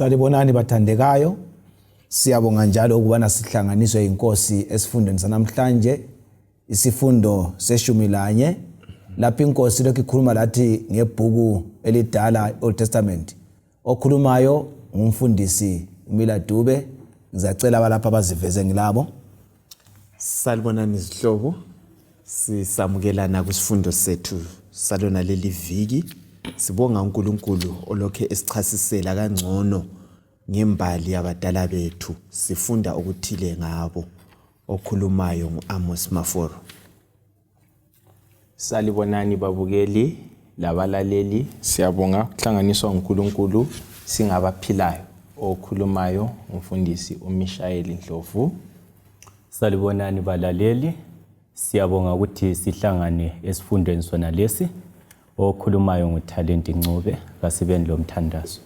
Salibonani bathandekayo. Siyabonga njalo ukubana sihlanganiswe inkosi esifundweni sanamhlanje, isifundo seshumi lanye, lapho inkosi lokhu ikhuluma lathi ngebhuku elidala, Old Testament. Okhulumayo ngumfundisi uMila Dube. Ngizacela abalapha baziveze ngilabo. Salibonani izihlobo, sisamukelana kwisifundo sethu salona leli viki. Sibonga uNkulunkulu olokhe esichasisela kangcono ngembali yabadala bethu, sifunda okuthile ngabo. Okhulumayo ngu-Amos Maforo. Salibonani babukeli labalaleli, siyabonga ukuhlanganiswa nguNkulunkulu singabaphilayo. Okhulumayo ngumfundisi uMishayeli Ndlovu. Salibonani balaleli, siyabonga ukuthi sihlangane esifundweni sona lesi. Okhulumayo nguThalenti Ncube, kasibeni lomthandazo.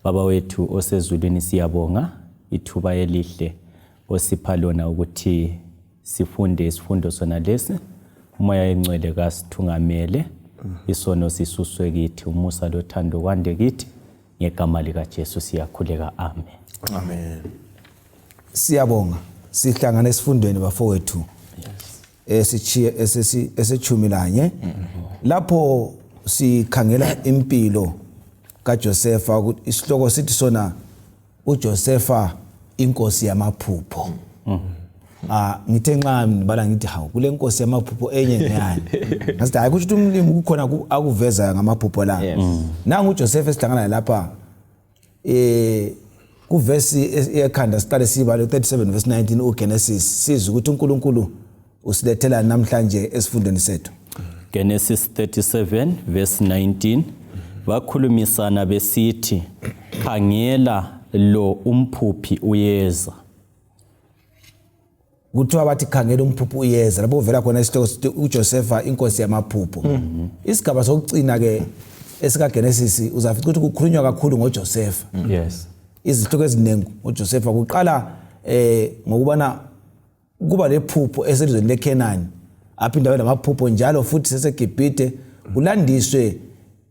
Baba wethu osezulwini, siyabonga ithuba elihle osipha lona ukuthi sifunde isifundo sona lesi. Umoya engcwele kasithungamele, isono sisuswe kithi, umusa lothando kwande kithi. Ngegama likaJesu siyakhuleka, amen. Amen. Siyabonga sihlangana esifundweni bafowethu esitshiye esechumi lanye, lapho sikhangela impilo kaJosefa. Isihloko sithi sona uJosefa inkosi yamaphupho. Ah, ngithe nxa ngibala ngithi hawu, kule nkosi yamaphupho enye ngiyani? Ngasithi hayi, kusho ukuthi umlimi kukhona akuvezayo ngamaphupho la. Nangu uJoseph esihlangana lapha kuvesi ekhanda, siqale sibale 37 verse 19 uGenesis, sizwe ukuthi uNkulunkulu usilethela namhlanje esifundweni sethu. Genesis 37 verse 19: bakhulumisana besithi, "Khangela, lo umphuphi uyeza." Kuthiwa bathi, "Khangela, umphuphi uyeza." Lapho kuvela khona isihloko sithi uJosepha inkosi yamaphupho. Isigaba sokucina ke esikaGenesis uzafica ukuthi kukhulunywa kakhulu ngoJosepha. Izihloko eziningi ngoJosepha, kuqala ngokubana kuba lephupho eselizweni leKhenani, apho indawo lamaphupho, njalo futhi seseGibhithe kulandiswe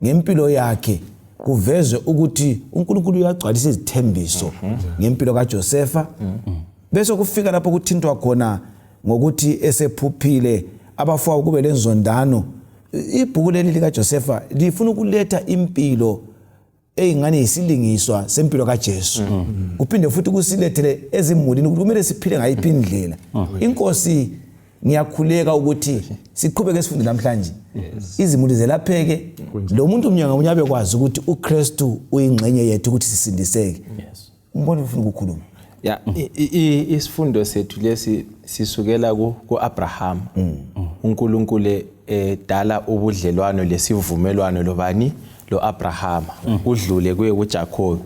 ngempilo yakhe, kuvezwe ukuthi uNkulunkulu uyagcwalisa izithembiso ngempilo kaJosefa. Bese kufika lapho kuthintwa khona ngokuthi esephuphile abafowabo kube lenzondano. Ibhuku leli likaJosefa lifuna ukuletha impilo eyingane yisilingiswa sempilo kaJesu, kuphinde futhi kusilethele ezimulini ukuthi kumele siphile ngayiphi indlela. Inkosi, ngiyakhuleka ukuthi siqhubeke sifunde namhlanje, izimuli zelapheke, lo muntu mnye ngamunye abekwazi ukuthi uKristu uyingxenye yethu ukuthi sisindiseke. Umbona ufuna ukukhuluma. Ya, isifundo sethu lesi sisukela ku-Abraham. uNkulunkulu edala ubudlelwano lesivumelwano lobani? Lo-Abraham. Kudlule kuye kuJacob,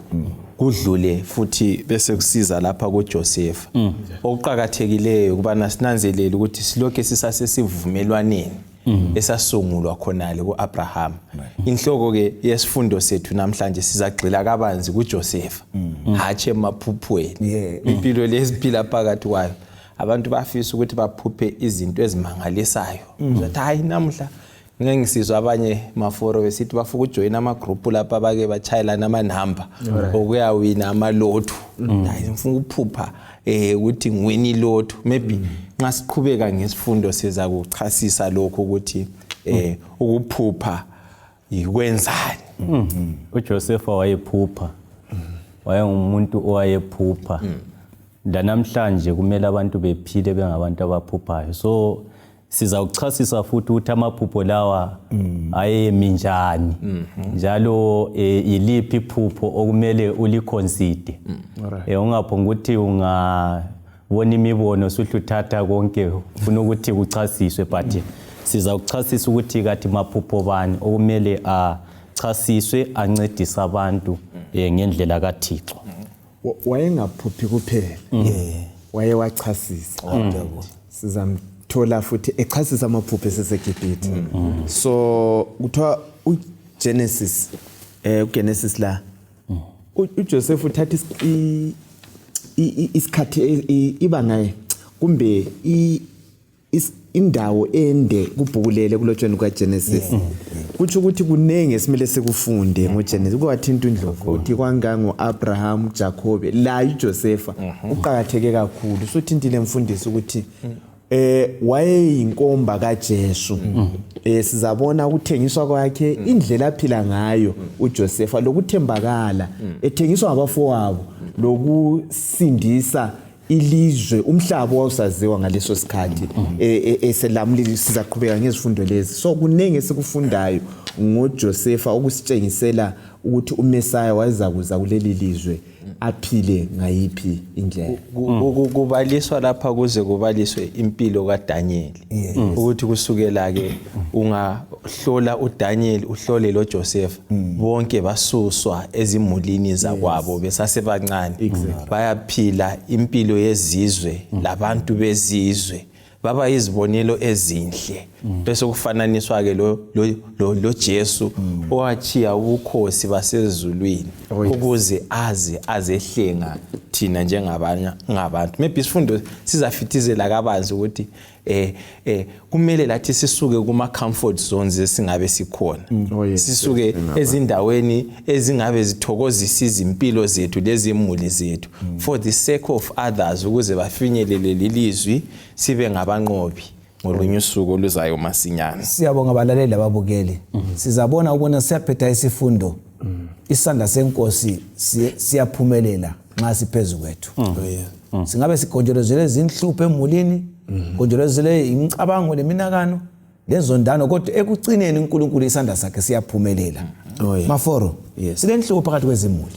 kudlule futhi bese kusiza lapha kuJoseph. Okuqakathekileyo ukubana sinanzelele ukuthi silokhe sisasesivumelwaneni esasungulwa khonale ku-Abraham. Inhloko ke yesifundo sethu namhlanje, sizagxila kabanzi kuJoseph, hatshi emaphuphweni. Impilo lesiphila phakathi kwayo, abantu bafisa ukuthi baphuphe izinto ezimangalisayo. Uzathi hayi, namuhla ngeke ngisizwa abanye maforo besithi bafuna ukujoyina amagruphu lapha bake bachayelana amanamba okuyawina amalotho. Hayi, ngifuna ukuphupha ukuthi ngiwina ilotho. Maybe nxa siqhubeka ngesifundo siza kuchasisa lokho ukuthi ukuphupha yikwenzani. UJosepha wayephupha, wayengumuntu owayephupha. Lanamhlanje kumele abantu bephile bengabantu abaphuphayo, so sizawuchasisa futhi ukuthi amaphupho lawa ayemi njani, njalo yiliphi iphupho okumele uliconsider. Ungaphonga ukuthi ungabona imibono suhle uthatha konke, ufuna ukuthi kuchasiswe, but sizawuchasisa ukuthi kathi maphupho bani okumele achasiswe ancedise abantu ngendlela kaThixo. Wayengaphuphi kuphela, wayewachasisa. Sizamthola futhi echasisa amaphupho eseseGibhithe. So kuthiwa uGenesis, uGenesis la, uJoseph uthatha isikhathi ibanga kumbe Indawo ende kubhukulele kulotshweni kukaGenesis. Kutsho ukuthi kuningi esimele sikufunde ngoGenesis. Kwathinta uNdlovu ukuthi kwangango Abraham, Jacob, la uJosepha uqhakatheke kakhulu. Suthintile mfundisi ukuthi wayeyinkomba kaJesu. Sizabona ukuthengiswa kwakhe, indlela aphila ngayo uJosepha, lokuthembakala ethengiswa ngabafowabo, lokusindisa ilizwe, umhlaba owawusaziwa ngaleso sikhathi eselamulile. Sizaqhubeka ngezifundo lezi. So kuningi esikufundayo ngoJosepha okusitshengisela ukuthi uMesaya wayezakuza kuleli lizwe aphile ngayiphi indlela. Kubaliswa lapha kuze kubaliswe impilo kaDaniel, ukuthi kusukela ke ungahlola uDaniel uhlole lo Joseph, bonke basuswa ezimulini zakwabo besasebancane, bayaphila impilo yezizwe labantu bezizwe, baba yizibonelo ezinhle. Bese kufananiswa ke lo Jesu owachiya ubukhosi basezulwini ukuze aze azehlenga thina njengabanye ngabantu. Maybe isifundo sizafithizela kabanzi ukuthi kumele lathi sisuke kuma comfort zones esingabe sikhona, sisuke ezindaweni ezingabe zithokozisa izimpilo zethu lezimuli zethu for the sake of others, ukuze bafinyelele lelizwi, sibe ngabanqobi ngolunye usuku oluzayo masinyane. Siyabonga abalaleli ababukeli. Sizabona ukubona siyaphetha isifundo. Isandla senkosi siyaphumelela nxa siphezu kwethu. Singabe sigonjolozele izinhlupho emulini, gonjolozele imicabango leminakano lezondano, kodwa ekucineni uNkulunkulu isandla sakhe siyaphumelela. Maforo, silenhlupho phakathi kwezimuli.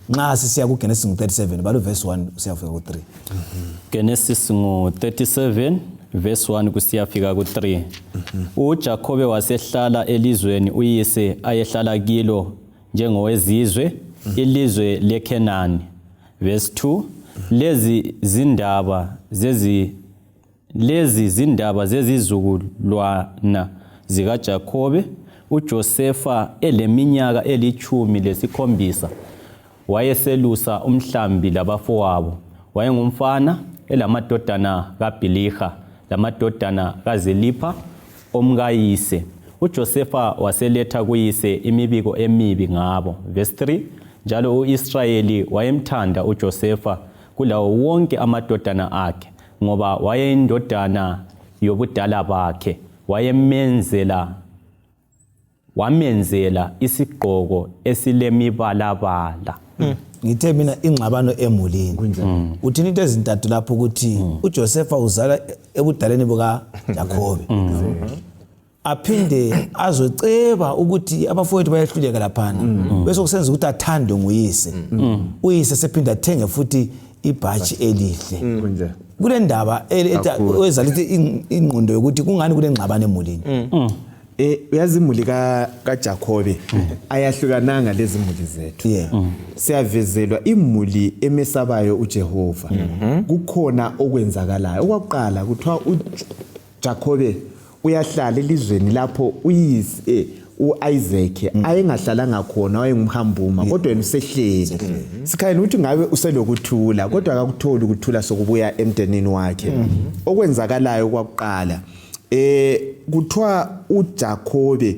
Nxa sisiya kuGenesis 37, balo verse 1 usiyafika ku3. Genesis ngo-37 verse 1 kusiyafika ku-3. UJakobe wasehlala elizweni uyise ayehlala kilo njengowezizwe, ilizwe leKhenani. Verse 2. Lezi zindaba zezizukulwana zikaJakobe. uJosefa eleminyaka eli-17 wayeselusa umhlambi labafowabo. Wayengumfana elamadodana kaBhiliha lamadodana kaZilipha omkayise. UJosefa waseletha kuyise imibiko emibi ngabo. Verse 3. Njalo uIsrayeli wayemthanda uJosefa kulawo wonke amadodana akhe, ngoba wayeyindodana yobudala bakhe. Wamenzela isigqoko esilemibalabala. Ngithe mina ingxabano emulini. Uthini into ezintathu lapho ukuthi uJosepha uzala ebudaleni buka Jakobe. Aphinde azoceba ukuthi abafowethu bayehluleka laphana, bese kusenza ukuthi athandwe nguyise. Uyise sephinda athenge futhi ibhatshi elihle. Kule ndaba ezalithi ingqondo yokuthi kungani kule ngxabano emulini. Uyazi imuli ka kaJakobe ayahlukananga lezi muli zethu. Siyavezelwa imuli emesabayo uJehova. Kukhona okwenzakalayo. Okwakuqala kuthiwa uJakobe uyahlala elizweni lapho uyise uIsaac ayengahlalanga khona, wayengumhambuma, kodwa yena usehleli. Sikhayela ukuthi ngabe uselokuthula, kodwa akakutholi ukuthula sokubuya emndenini wakhe. Okwenzakalayo kwakuqala, kuthiwa uJakobe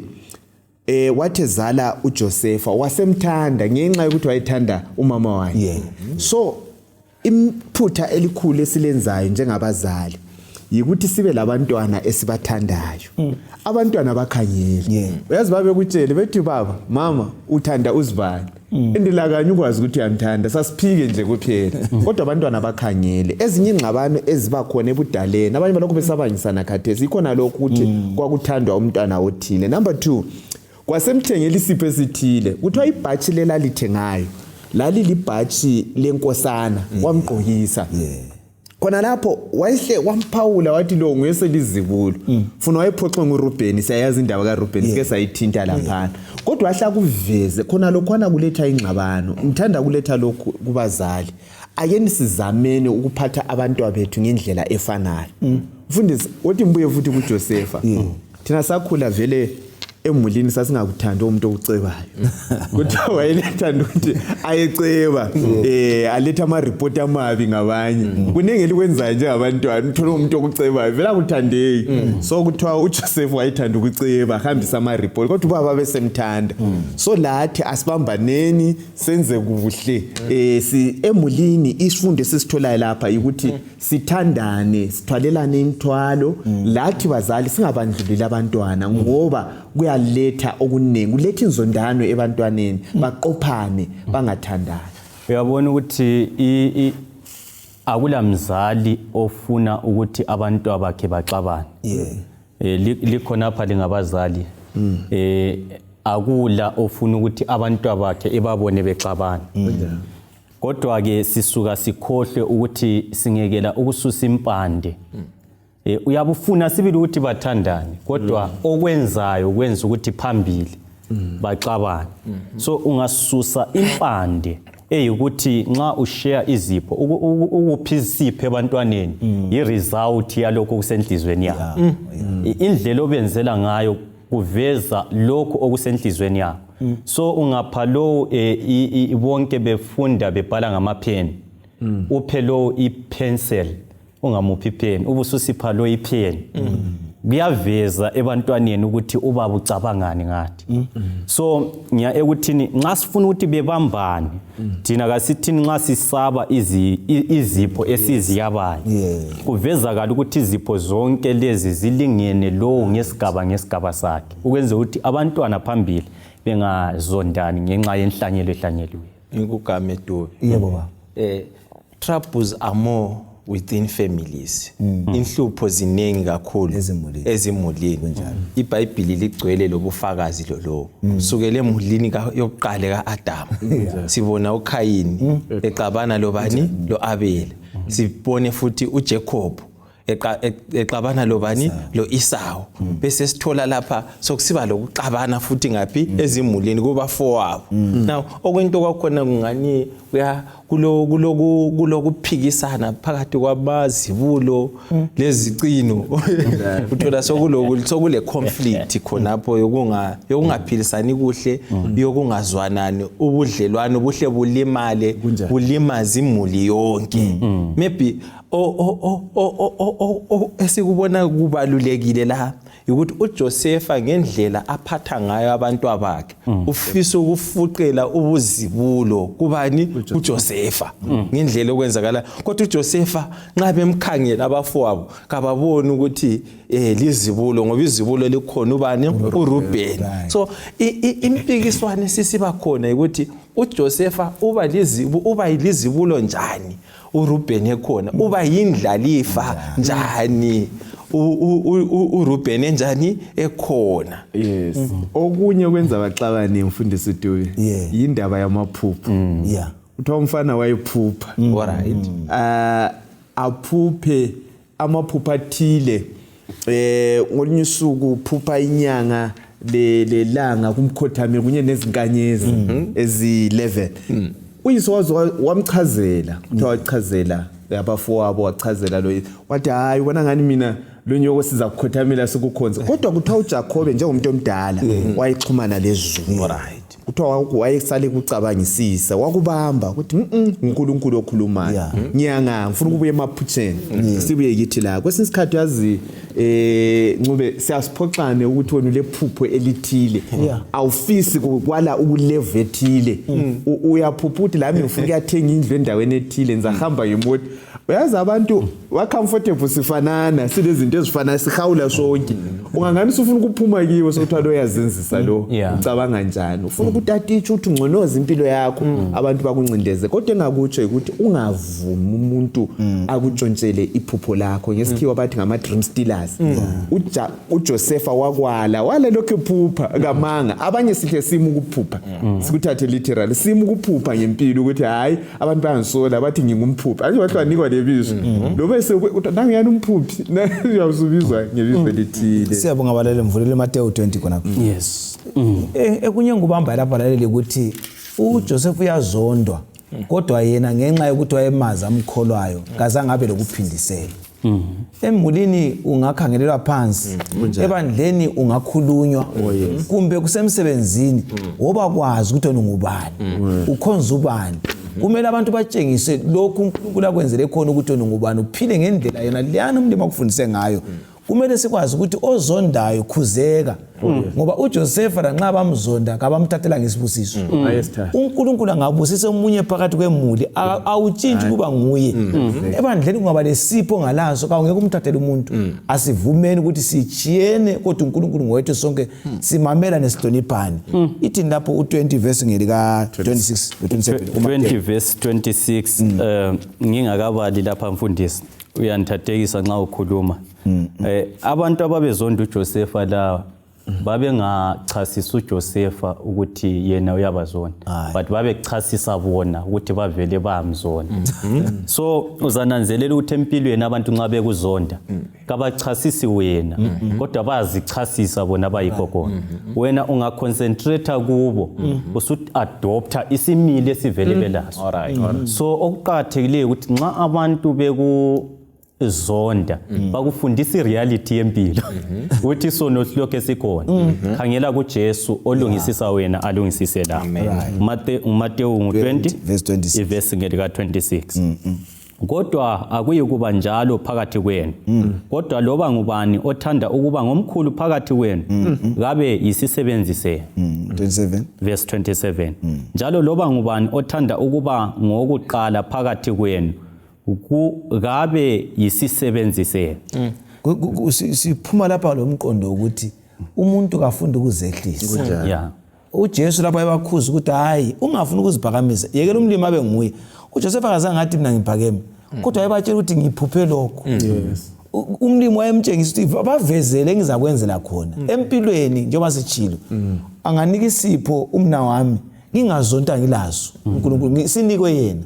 wathi ezala uJosepha wasemthanda ngenxa yokuthi wayethanda umama wakhe. So imphutha elikhulu esilenzayo njengabazali yikuthi sibe labantwana esibathandayo. Abantwana bakhangele. Uyazi babekutshele bethi, "Baba, mama, uthanda uzibani?" Endela kanye ukwazi ukuthi uyamthanda, sasiphike nje kuphela, kodwa abantwana bakhangele. Ezinye ingxabano eziba khona ebudaleni, abanye balokhu besabangisana khathesi, ikhona lokhu ukuthi kwakuthandwa umntwana othile. Number 2, kwasemthengela isipho esithile. Kuthiwa ibhatshi lelalithengayo lalilibhatshi lenkosana, wamgqokisa khona lapho, wayehle wamphawula wathi lo nguyeselizibulo, funa wayephoxwe nguRubheni. Siyayazi indaba kaRubheni, sike sayithinta laphana, kodwa wahle akuveze khona lokhwana kuletha ingxabano. Ngithanda kuletha lokhu kubazali: ake nisizameni ukuphatha abantwa bethu ngendlela efanayo. Mfundisi, wothi ngibuye futhi kuJosepha. Thina sakhula vele. Emulini sasingakuthandi umuntu okucebayo, kuthiwa wayelethanda ukuthi ayeceba, aletha ama-report amabi ngabanye. Kuningi elikwenzayo njengabantwana, uthole umuntu okucebayo vele akuthandeki. So kuthiwa uJoseph wayethanda ukuceba, ahambise ama-report, kodwa ubaba besemthanda. So lathi asibambaneni senze kuhle. Si emulini isifundo esisitholayo lapha ukuthi sithandane, sithwalelane imithwalo. Lathi bazali singabandluleli abantwana, ngoba kuyaletha okuningi, kuletha inzondano ebantwaneni, baqophane, bangathandani. Uyabona ukuthi akula mzali ofuna ukuthi abantu abakhe baxabane. Likhonapha lingabazali. Akula ofuna ukuthi abantu abakhe ebabone bexabana. Kodwa ke sisuka sikhohlwe ukuthi singekela ukususa impande. Uyabufuna sibili ukuthi bathandane, kodwa okwenzayo kwenza ukuthi phambili baxabane. So ungasusa impande eyikuthi nxa ushare izipho, ukuphi isipho ebantwaneni i-result yalokho okusenhlizweni yakho. Indlela obenzela ngayo kuveza lokho okusenhlizweni yakho. So ungapha lo bonke befunda bebhala ngamapheni, uphe lo ipencil, ungamuphi ipheni, ubususipha lo ipheni, kuyaveza ebantwaneni ukuthi ubaba ucabangani ngathi. So ngiya ekuthini nxa sifuna ukuthi bebambane, thina kasithini nxa sisaba izipho esiziyabayo, kuvezakala ukuthi izipho zonke lezi zilingene lowo ngesigaba ngesigaba sakhe, ukwenza ukuthi abantwana phambili bengazondani ngenxa yenhlanyelo ehlanyeliweyo. Ngikugame Dube. Yebo baba. Troubles are more within families. Inhlupho ziningi kakhulu ezimulini. iBhayibheli ligcwele lobufakazi lolobo. Sukele emulini yokuqala kaAdam. Sibona uKhayini exabana lobani loAbel. Sibone futhi uJacob exabana lobani loEsau. Bese sithola lapha sokusiba lokuxabana futhi ngapi ezimulini kubafowabo. Now okwento kwakhona kungani kuya kulokuphikisana phakathi kwabazibulo lezicino. Uthola sokule conflict khonapho yokungaphilisani kuhle, yokungazwanani, ubudlelwano buhle bulimale, bulimaza imuli yonke. Maybe esikubona kubalulekile la ukuthi uJosepha ngendlela aphatha ngayo abantu abakhe ufisa ukufuqela ubuzibulo kubani uJosepha ngendlela okwenzakala. Kodwa uJosepha nxa bemkhangela abafowabo kababoni ukuthi lizibulo, ngoba izibulo likhona ubani uRuben. So impikiswano sisiba khona ukuthi uJosepha uba lizibulo njani uRuben ekhona, uba yindlalifa njani uRuben enjani ekhona. Yes. Okunye kwenza baxabane mfundisi Dube yindaba yamaphupho. Uthiwa umfana wayephupha. Alright. Aphuphe amaphupho athile. Ngolunye usuku uphupha inyanga lelanga kumkhothame kunye nezinkanyezi ezi-11. Uyise wamchazela, kuthiwa wachazela abafowabo, wachazela lo, wathi hayi ubona ngani mina lo nyoko siza kukhothamela sikukhonza. Kodwa kuthiwa uJakobe njengomuntu omdala wayexhumana lezulu. Kuthiwa wayesale kucabangisisa, wakubamba ukuthi uNkulunkulu okhulumayo, ngiyanga ngifuna ukubuya emaphutsheni, sibuye kithi la. Kwesinye isikhathi yazi Ncube siyasiphoxane ukuthi wena ulephupho elithile, awufisi kwala ukulevel ethile, uyaphupha ukuthi lami ngifuna ukuyathenga indlu endaweni ethile, ngizahamba ngemoto. Uyazi abantu ba comfortable sifanana, silezinto ezifanayo, sihawula sonke. Ungangani usufuna ukuphuma kiwo sokuthiwa lo uyazenzisa lo, ucabanga njani, ufuna ukutatitsha ukuthi ungconoze impilo yakho, abantu bakuncindeze. Kodwa engakutsho ukuthi ungavumi umuntu akutshontshele iphupho lakho. Ngesikhiwa bathi ngama dream stealers. uJosepha wakwala, wala lokho ephupha kamanga. Abanye sihle sima ukuphupha, sikuthathe literally, sima ukuphupha ngempilo ukuthi hayi abantu bayangisola bathi ngingumphuphi, anje bahlukanikwa lebizo loba nangiyani umphuphi, uyazubizwa ngebizo elithile. Siyabonga balele, mvulele Mateyu 20 khonapho. Yes. Ekunye ngubamba lapha balele ukuthi uJoseph uyazondwa, kodwa yena ngenxa yokuthi wayemazi amkholwayo kazange abe lokuphindisela. Emulini ungakhangelelwa phansi, ebandleni ungakhulunywa, kumbe kusemsebenzini, woba kwazi ukuthi wena ungubani, ukhonza ubani. Kumele abantu batshengise lokhu uNkulunkulu akwenzele khona ukuthi wena ungubani, uphile ngendlela yena leyana umlimi akufundise ngayo. Kumele sikwazi ukuthi ozondayo khuzeka, ngoba uJosefa lanxa bamzonda kabamthathela ngesibusiso. uNkulunkulu angabusisa omunye phakathi kwemuli, awutshintshi kuba nguye. Ebandleni kungaba lesipho ngalaso, kawungeke umthathele umuntu. Asivumeni ukuthi sitshiyene, kodwa uNkulunkulu ngowethu sonke, simamela nesihloniphane. Ithini lapho u20 verse ngelika 26 27? 20 verse 26. Ngingakabali lapha, mfundisi, uyangithathekisa nxa ukhuluma. Abantu ababezonda uJosefa la babengachasisi uJosefa ukuthi yena uyabazonda, but babechasisa bona ukuthi bavele bayamzonda. So uzananzelela ukuthi empilweni abantu nxa bekuzonda kabachasisi wena, kodwa bayazichasisa bona bayikho khona. Wena ungaconcentrate kubo, usu-adopta isimilo esivele belaso. So okuqakathekileyo ukuthi nxa abantu bekuzonda, bakufundisa ireality yempilo, ukuthi isono silokhu sikhona. Khangela kuJesu olungisisa wena, alungisise la. Matewu ngu-20 verse 26. Ivesi ngelika 26: "Kodwa akuyi kuba njalo phakathi kwenu, kodwa loba ngubani othanda ukuba ngomkhulu phakathi kwenu kabe yisisebenzi senu." 27. Verse 27: "Njalo loba ngubani othanda ukuba ngowokuqala phakathi kwenu kabe yisisebenzi senu." Siphuma lapha lo mqondo ukuthi umuntu kafundi ukuzehlisa. UJesu lapho ebakhuza ukuthi hayi, ungafuni ukuziphakamisa, yekela umlimi abe nguye. UJosefa akazange athi mina ngiphakeme, kodwa wayebatshela ukuthi ngiphuphe lokhu. Umlimi wayemtshengisa ukuthi bavezele engizakwenzela khona empilweni. Njengoba sitshilo, anganika isipho umna wami, ngingazonta ngilazo uNkulunkulu sinikwe yena.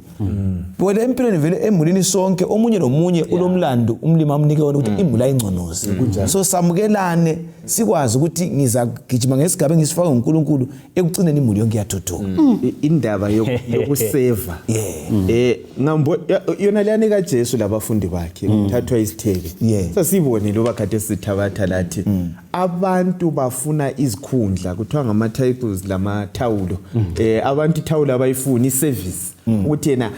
Wena empilweni vele, emulini sonke, omunye nomunye ulomlando umlimi amnike wona ukuthi imuli ayingconoze. So samukelane, sikwazi ukuthi ngizagijima ngesigaba engisifake nguNkulunkulu. Ekucineni imuli yonke iyathuthuka. Indaba yokuseva ngambo yona leyani kaJesu labafundi bakhe kuthathwa isithebe. Sasibonile loba khathi sithabatha lathi abantu bafuna izikhundla, kuthiwa ngama-titles lamathawulo. Abantu ithawulo abayifuni, iservice, ukuthi yena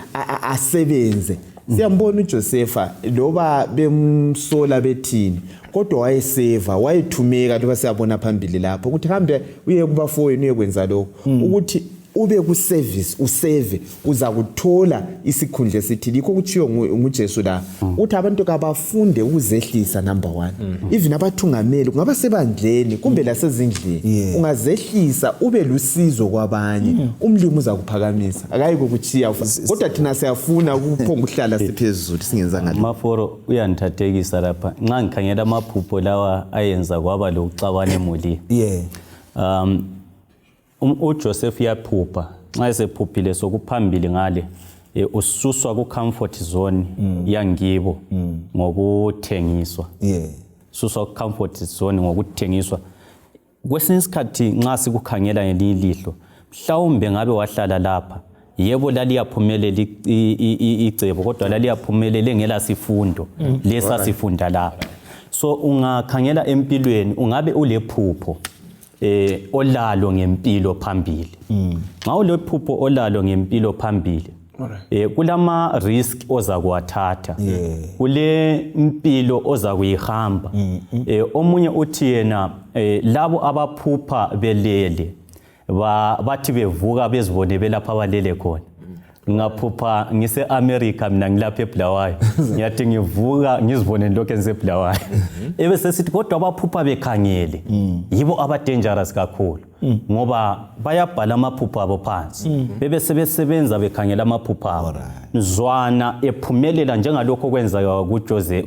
asebenze. Siyambona uJosefa, loba bemsola bethini, kodwa wayeseva, wayethumeka. Loba siyabona phambili lapho ukuthi hambe uye kubafowenu uyekwenza lokho, ukuthi ube ku-service, useve, uza kuthola isikhundla esithile. Yikho kutshiwo nguJesu la ukuthi abantu kabafunde ukuzehlisa, number one. Even abathungameli, kungaba sebandleni kumbe lasezindlini, ungazehlisa ube lusizo kwabanye, umlimi uzakuphakamisa, akayi kukutshiya. Kodwa thina siyafuna ukuphonga ukuhlala siphezulu, singenzanga lutho. Maforo uyangithathekisa lapha nxa ngikhangela amaphupho lawa ayenza kwaba lokuxabana emulini. UJoseph uyaphupha. Nxa esephuphile, sokuphambili ngale, ususwa ku-comfort zone yangibo ngokuthengiswa. Suswa ku-comfort zone ngokuthengiswa. Kwesinye isikhathi nxa sikukhangela ngelinye ilihlo, mhlawumbe ngabe wahlala lapha, yebo, laliyaphumelela icebo, kodwa laliyaphumelela engela sifundo lesasifunda lapha. So ungakhangela empilweni, ungabe ulephupho olalo ngempilo phambili, nxa ulephupho olalo ngempilo phambili, kulama risk oza kuwathatha, kule mpilo oza kuyihamba. Omunye uthi yena labo abaphupha belele, bathi bevuka bezibone belapha abalele khona. Ngaphupha ngise-America, mina ngilapha eBulawayo, ngiyathi ngivuka ngizibone lokhu engiseBulawayo. Ebe sesithi kodwa abaphupha bekhangele yibo aba-dangerous kakhulu, ngoba bayabhala amaphupho abo phansi, bebe sebesebenza bekhangela amaphupho abo. Zwana ephumelela njengalokho okwenzeka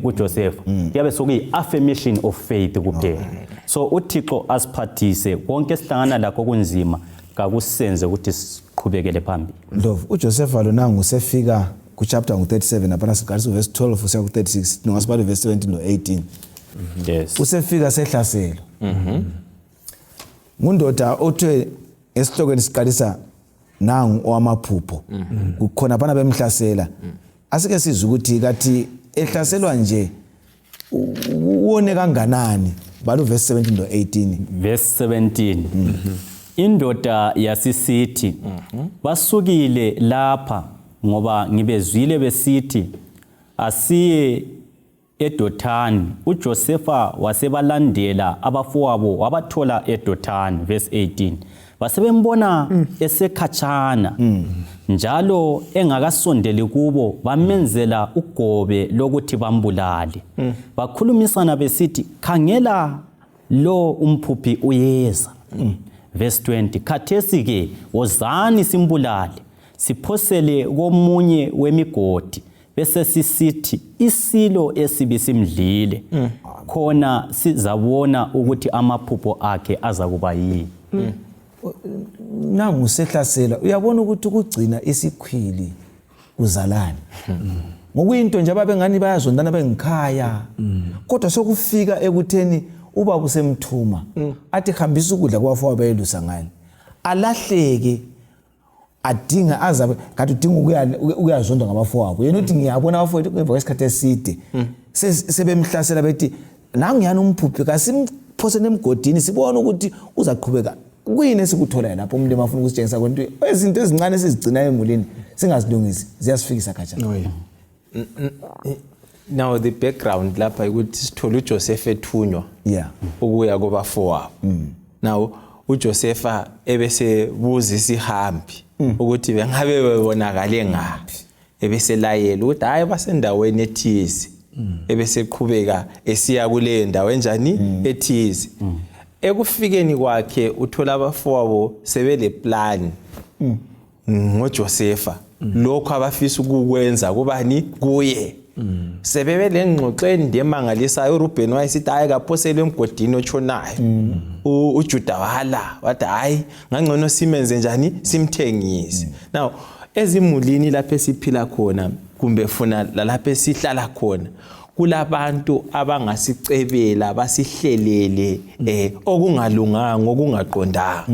kuJosefa, kuyabe sokuyi-affirmation of faith kuphela. So uThixo asiphathise konke esihlangana lakho kunzima, kakusenze ukuthi siqhubekele phambili. Ndlovu, uJosefa lona ngusefika kuchapter ngu-37 laphana, siqalisa uverse 12 usiya ku-36, nongasibala uverse 17 no-18. Usefika sehlaselo ngundoda othe esihlokweni siqalisa nangu owamaphupho kukhona phana bemhlasela. Asike sizwe ukuthi kathi ehlaselwa nje. Wone kanganani? Bala uverse 17 lo 18. Verse 17. Indoda yasisithi, basukile lapha, ngoba ngibezwile besithi, asiye eDothani. UJosefa wasebalandela abafowabo, wabathola eDothani. Verse 18. Basebembona esekhatshana, njalo engakasondeli kubo, bamenzela ugobe lokuthi bambulale. Bakhulumisana besithi, khangela, lo umphuphi uyeza. Verse 20. Khathesi ke wozani simbulale, siphosele komunye wemigodi, bese sisithi isilo esibi simdlile, khona sizabona ukuthi amaphupho akhe azakuba yini. Nangu sehlasela, uyabona ukuthi ukugcina isikhwili kuzalani ngokuyinto nje ababengani bayazondana bengikhaya, kodwa sokufika ekutheni ubaba usemthuma athi hambisa ukudla kubafowabo bayelusa ngani, alahleke, adinga azabe kanti udinga ukuyazondwa ngabafowabo. Yena uthi ngiyabona abafowethu ngemva kwesikhathi eside sebemhlasela, bethi nanguyani umphuphi, kasimphoseni emgodini sibone ukuthi uzaqhubeka kuyini esikutholayo lapho. Umuntu afuna ukusitshengisa kwento, izinto ezincane esizigcinayo emulini singazilungisi ziyasifikisa khatshana. Now the background lapha ukuthi sithola uJoseph ethunywa ukuya kubafowabo. Now uJosepha ebesebuza isihambi ukuthi bengabe bebonakale ngaphi, ebeselayela ukuthi hayi, basendaweni ethize, ebeseqhubeka esiya kuleyo ndawo enjani ethize. Ekufikeni kwakhe uthola abafowabo sebele plan ngoJosepha, lokho abafisa ukukwenza kubani, kuye. Sebebe lengxoxo ende emangalisayo. uRubhen wayesithi hayi, kaphoselwe emgodini otshonayo. UJuda wala, wathi hayi, ngangcono simenze njani, simthengise. Now ezimulini lapho esiphila khona, kumbe funa lalapho esihlala khona, kulabantu abangasicebela basihlelele okungalunganga, okungaqondanga.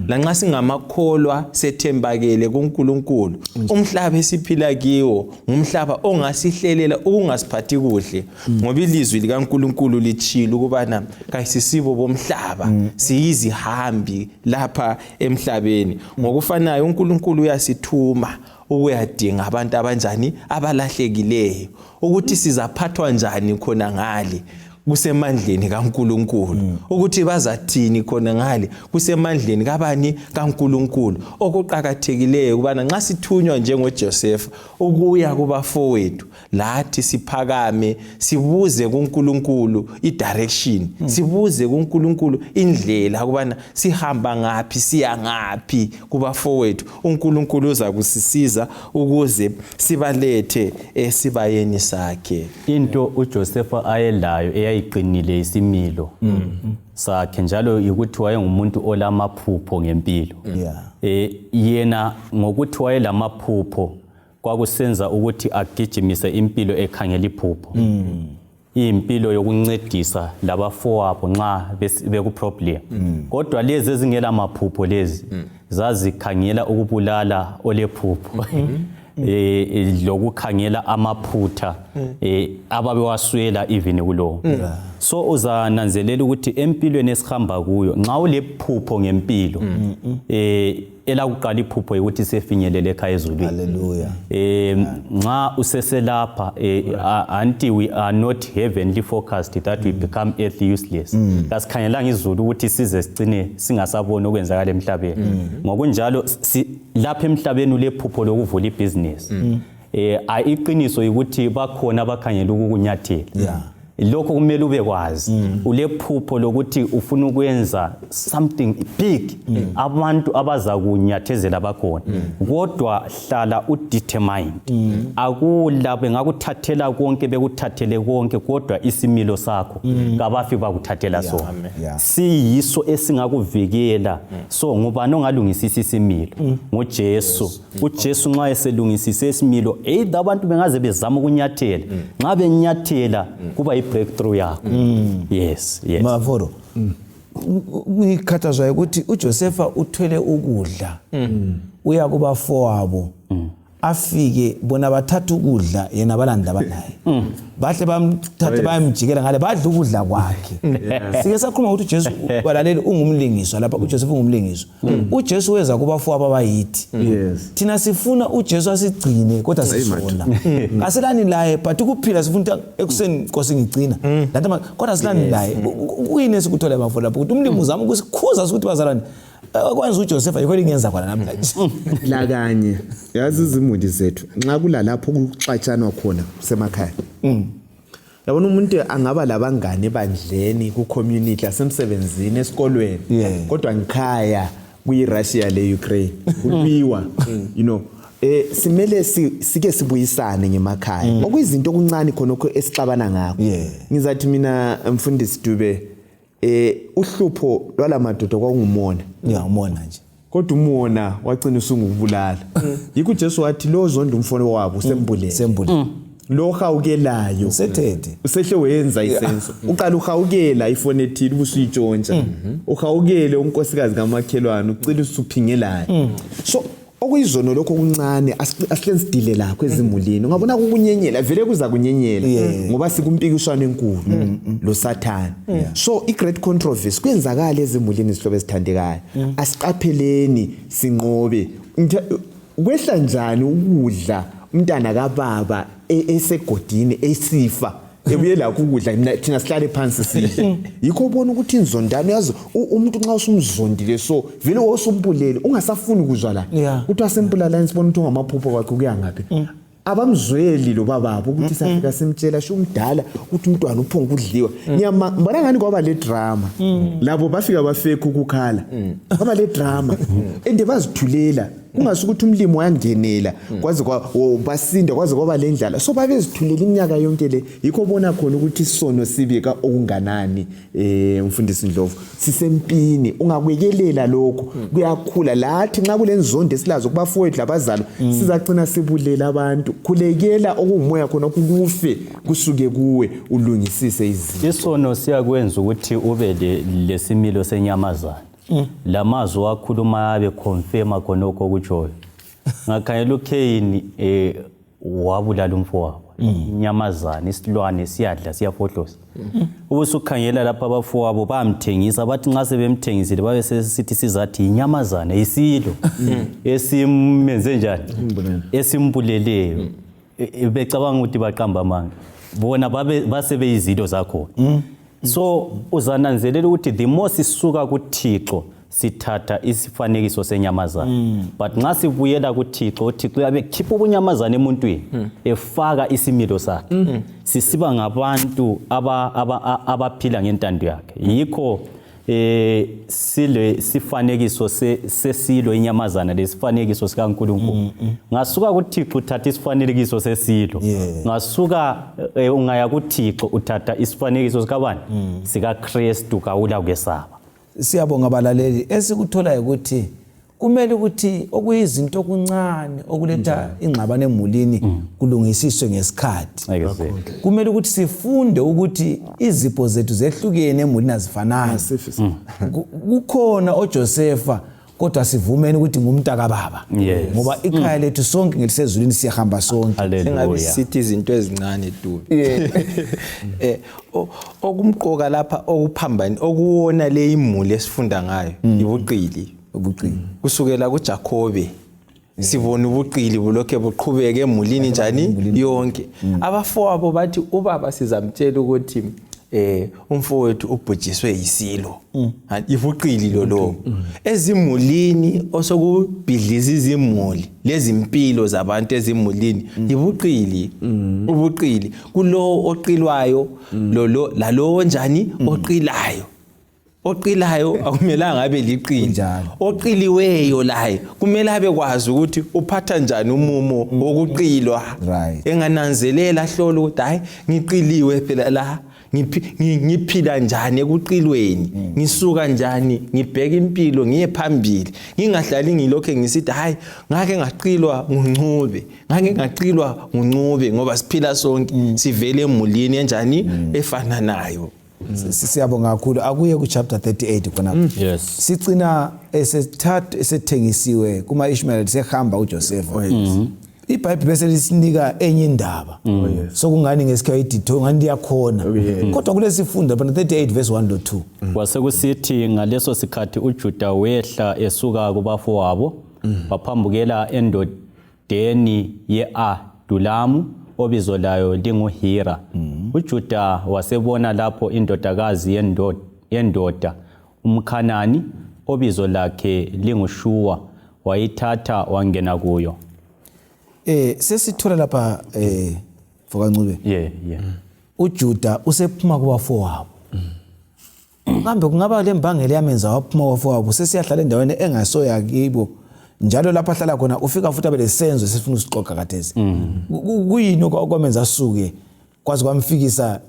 Lanxa singamakholwa sethembakele kuNkulunkulu, umhlaba esiphila kiwo ngumhlaba ongasihlelela ukungasiphathi kuhle, ngoba ilizwi likaNkulunkulu litshilo ukubana kayisisibo bomhlaba, siyizihambi lapha emhlabeni. Ngokufanayo uNkulunkulu uyasithuma ukuyadinga abantu abanjani, abalahlekileyo. Ukuthi sizaphathwa njani khona ngale kusemandleni kaNkuluNkulu, ukuthi bazathini khona ngale kusemandleni kabani, kaNkuluNkulu. Okuqakathekileyo kubana nxa sithunywa njengoJoseph ukuya kubafowethu, lathi siphakame sibuze kuNkulunkulu i-direction, sibuze kuNkulunkulu indlela ukubana sihamba ngaphi, siya ngaphi kubafowethu. uNkulunkulu uza kusisiza ukuze sibalethe esibayeni sakhe. Into uJosepha ayelayo eyayiqinile isimilo sakhe njalo yikuthi wayengumuntu olamaphupho ngempilo. Yena ngokuthi wayelamaphupho kwakusenza ukuthi agijimise impilo ekhangela iphupho, iyimpilo yokuncedisa labafowabo nxa bekuproblem. Kodwa lezi ezingela maphupho lezi zazikhangela ukubulala olephupho, lokukhangela amaphutha ababewaswela even kulowo. So uzananzelela ukuthi empilweni esihamba kuyo, nxa ulephupho ngempilo, elakuqala iphupho ukuthi sefinyelele ekhaya ezulwini. Hallelujah. Nxa useselapha, anti we are not heavenly focused that we become earthly useless. Kasikhangelanga izulu ukuthi size sigcine singasaboni okwenzakala emhlabeni. Ngokunjalo lapha emhlabeni ulephupho lokuvula ibhizinesi, iqiniso ukuthi bakhona abakhangela ukukunyathela. Lokho kumele ube kwazi. Ulephupho lokuthi ufuna ukwenza something big, abantu abaza kunyathezela bakhona, kodwa hlala udetermined. Akula bengakuthathela konke, bekuthathele konke, kodwa isimilo sakho kabafi bakuthathela sona. Siyiso esingakuvikela. So ngubani ongalungisisa isimilo? NguJesu. UJesu nxa eselungisise isimilo, either abantu bengaze bezama ukunyathela, nxa benyathela kuba yi-breakthrough yakho. Yes. Mavoro, ngikhathazwa ukuthi uJosepha uthwele ukudla uya kubafowabo. Afike bona bathatha ukudla, yena balanda banaye, bahle bamthathe bayamjikela ngale, badla ukudla kwakhe. Sike sakhuluma ukuthi uJesu, balaleli, ungumlingiswa lapha. uJesu ungumlingiswa. UJesu weza kubafowabo abayithi. Thina sifuna uJesu asigcine, kodwa sisona asilani laye, but ukuphila sifuna ukuthi ekuseni, Nkosi, ngigcina lanto, kodwa silani laye. Kuyini esikuthola bafo lapho, ukuthi umlimi uzama ukusikhuza ukuthi, bazalwane, okwenza uJoseph yikho lingenza khona namhlanje? La kanye, yazi, izimuli zethu, nxa kulalapho kuxatshanwa khona kusemakhaya, yabona, umuntu angaba labangane ebandleni, ku-community, asemsebenzini, esikolweni, kodwa ngikhaya kuyi-Russia le-Ukraine, kuliwa. Simele sike sibuyisane ngemakhaya, okuyizinto okuncane khonokho esixabana ngakho. Ngizathi mina, mfundisi Dube, uhlupho lwalamadoda kwakungumona. Ya, umona nje. Kodwa umona wagcina usungukubulala. Yikho uJesu wathi lo zonda umfowabo wabo usembulele. Sembulele. Lo hawukelayo sethethe. Usehle wenza isenzo. Uqala uhawukela ifoni ethile, ubusuyitshontsha, uhawukele unkosikazi kamakhelwane, ucela usuphingelayo. So okuyizono lokho okuncane asihle sidile lakho ezimulini. Ungabona kukunyenyela, vele kuza kunyenyela, ngoba sikumpikiswano enkulu lo Sathane. So i-great controversy kuyenzakala ezimulini, izihlobo ezithandekayo. Asiqapheleni sinqobe. Kwehla njani ukudla umntana kababa esegodini esifa, ebuye lakho ukudla, thina sihlale phansi sidle? Yikho ubona ukuthi inzondano, yazi, umuntu nxa usumzondile, so vele wawusumbulele, ungasafuni ukuzwa la. Kuthiwa sembulalani, sibona ukuthi ungamaphupho kwakhe kuya ngaphi. Abamzweli lo bababo ukuthi safika simtshela sho umdala ukuthi umntwana uphonga ukudliwa. Ngiyama ngibona ngani kwaba le drama, labo bafika bafekha ukukhala, kwaba le drama ende bazithulela, kungasukuthi ukuthi umlimi wayangenela kwaze basinda, kwaze kwaba le ndlala. So babezithulela iminyaka yonke le. Yikho bona khona ukuthi isono sibika okunganani. Mfundisi Ndlovu, sisempini, ungakwekelela lokho kuyakhula. Lathi nxa kulenzondo esilazo kubafowethu labazalwa, sizacina sibulela abantu. Khulekela okungumoya khona kufe kusuke kuwe, ulungisise izinto. Isono siyakwenza ukuthi ube lesimilo senyamazana. Lamazwi wakhuluma abe confirma khonokho okutshoyo. Ngakhangela uCain, wabulala umfowabo. Inyamazana, isilwane siyadla, siyafohloza. Ubusukhangela lapha abafowabo bamthengisa, bathi nxa sebemthengisile babe sesithi sizathi yinyamazana, yisilo esimenze njani, esimbuleleyo. Becabanga ukuthi baqamba amanga, bona babe basebeyizilo zakhona. So uzananzelela ukuthi the more sisuka kuThixo, sithatha isifanekiso senyamazana, but nxa sibuyela kuThixo, uThixo uyabe khipha ubunyamazana emuntwini, efaka isimilo sakhe, sisiba ngabantu abaphila ngentando yakhe. Yikho sile sifanekiso sesilo inyamazana lesifanekiso sikaNkulunkulu. Ngasuka kuThixo uthatha isifanekiso sesilo. Ngasuka ungaya kuThixo uthatha isifanekiso sikabani? SikaKristu. Kawula kwesaba. Siyabonga, balaleli. Esikutholayo ukuthi kumele ukuthi okuyizinto okuncane okuletha ingxabano emulini kulungisiswe ngesikhathi. Exactly. Kumele ukuthi sifunde ukuthi izipho zethu zehlukene emulini, azifanani. Kukhona oJosefa, kodwa sivumeni ukuthi ngumntakababa, ngoba ikhaya lethu sonke ngelisezulwini, siyahamba sonke. Singabe Hallelujah. sithi izinto ezincane, Dube, okumqoka lapha, okuphambani okuwona le imuli esifunda ngayo, ibuqili. Ubuqili. Kusukela kuJakobe sibona ubuqili bulokhe buqhubeke emulini njani yonke. Abafowabo bathi ubaba sizamtshela ukuthi umfowethu ubhujiswe yisilo. Ha, ibuqili lolo ezimulini osokubhidliza izimuli lezimpilo zabantu ezimulini, ibuqili. Ubuqili kulowo oqilwayo, lolo lalowo njani oqilayo. Oqilayo akumelanga abe liqili. Kunjalo. Oqiliweyo laye kumele abe kwazi ukuthi uphatha njani umumo wokuqilwa, engananzelela, ahlola ukuthi hayi, ngiqiliwe phela la, ngiphila njani ekuqilweni, ngisuka njani, ngibheka impilo, ngiye phambili, ngingahlali ngilokhe ngisithi hayi, ngake ngaqilwa nguNcube, ngake ngaqilwa nguNcube, ngoba siphila sonke, sivele emulini enjani efananayo. Siyabonga kakhulu. Akuye ku-chapter 38 khona. Sicina esethathu, esethengisiwe kuma-Ishmael, sehamba uJoseph. iBhayibheli bese lisinika enye indaba. Sokungani ngesikhathi iditho ngani liyakhona. Kodwa kulesifundo lapha 38 verse 1 lo 2. Kwasekusithi ngaleso sikhathi uJuda wehla esuka kubafowabo waphambukela endodeni ye-Adulamu obizo layo linguHira. UJuda wasebona lapho indodakazi yendoda umKhanani obizo lakhe linguShuwa, wayithatha wangena kuyo. Sesithola lapha Fokancube. Yeah, yeah. uJuda usephuma kubafowabo. Kambe kungaba lembangela yamenza waphuma kubafowabo, sesiyahlala endaweni engasoya kibo. Njalo lapha ahlala khona ufika futhi abe lesenzo esifuna usixoxa khathesi. Kuyini okwamenza asuke kwaze kwamfikisa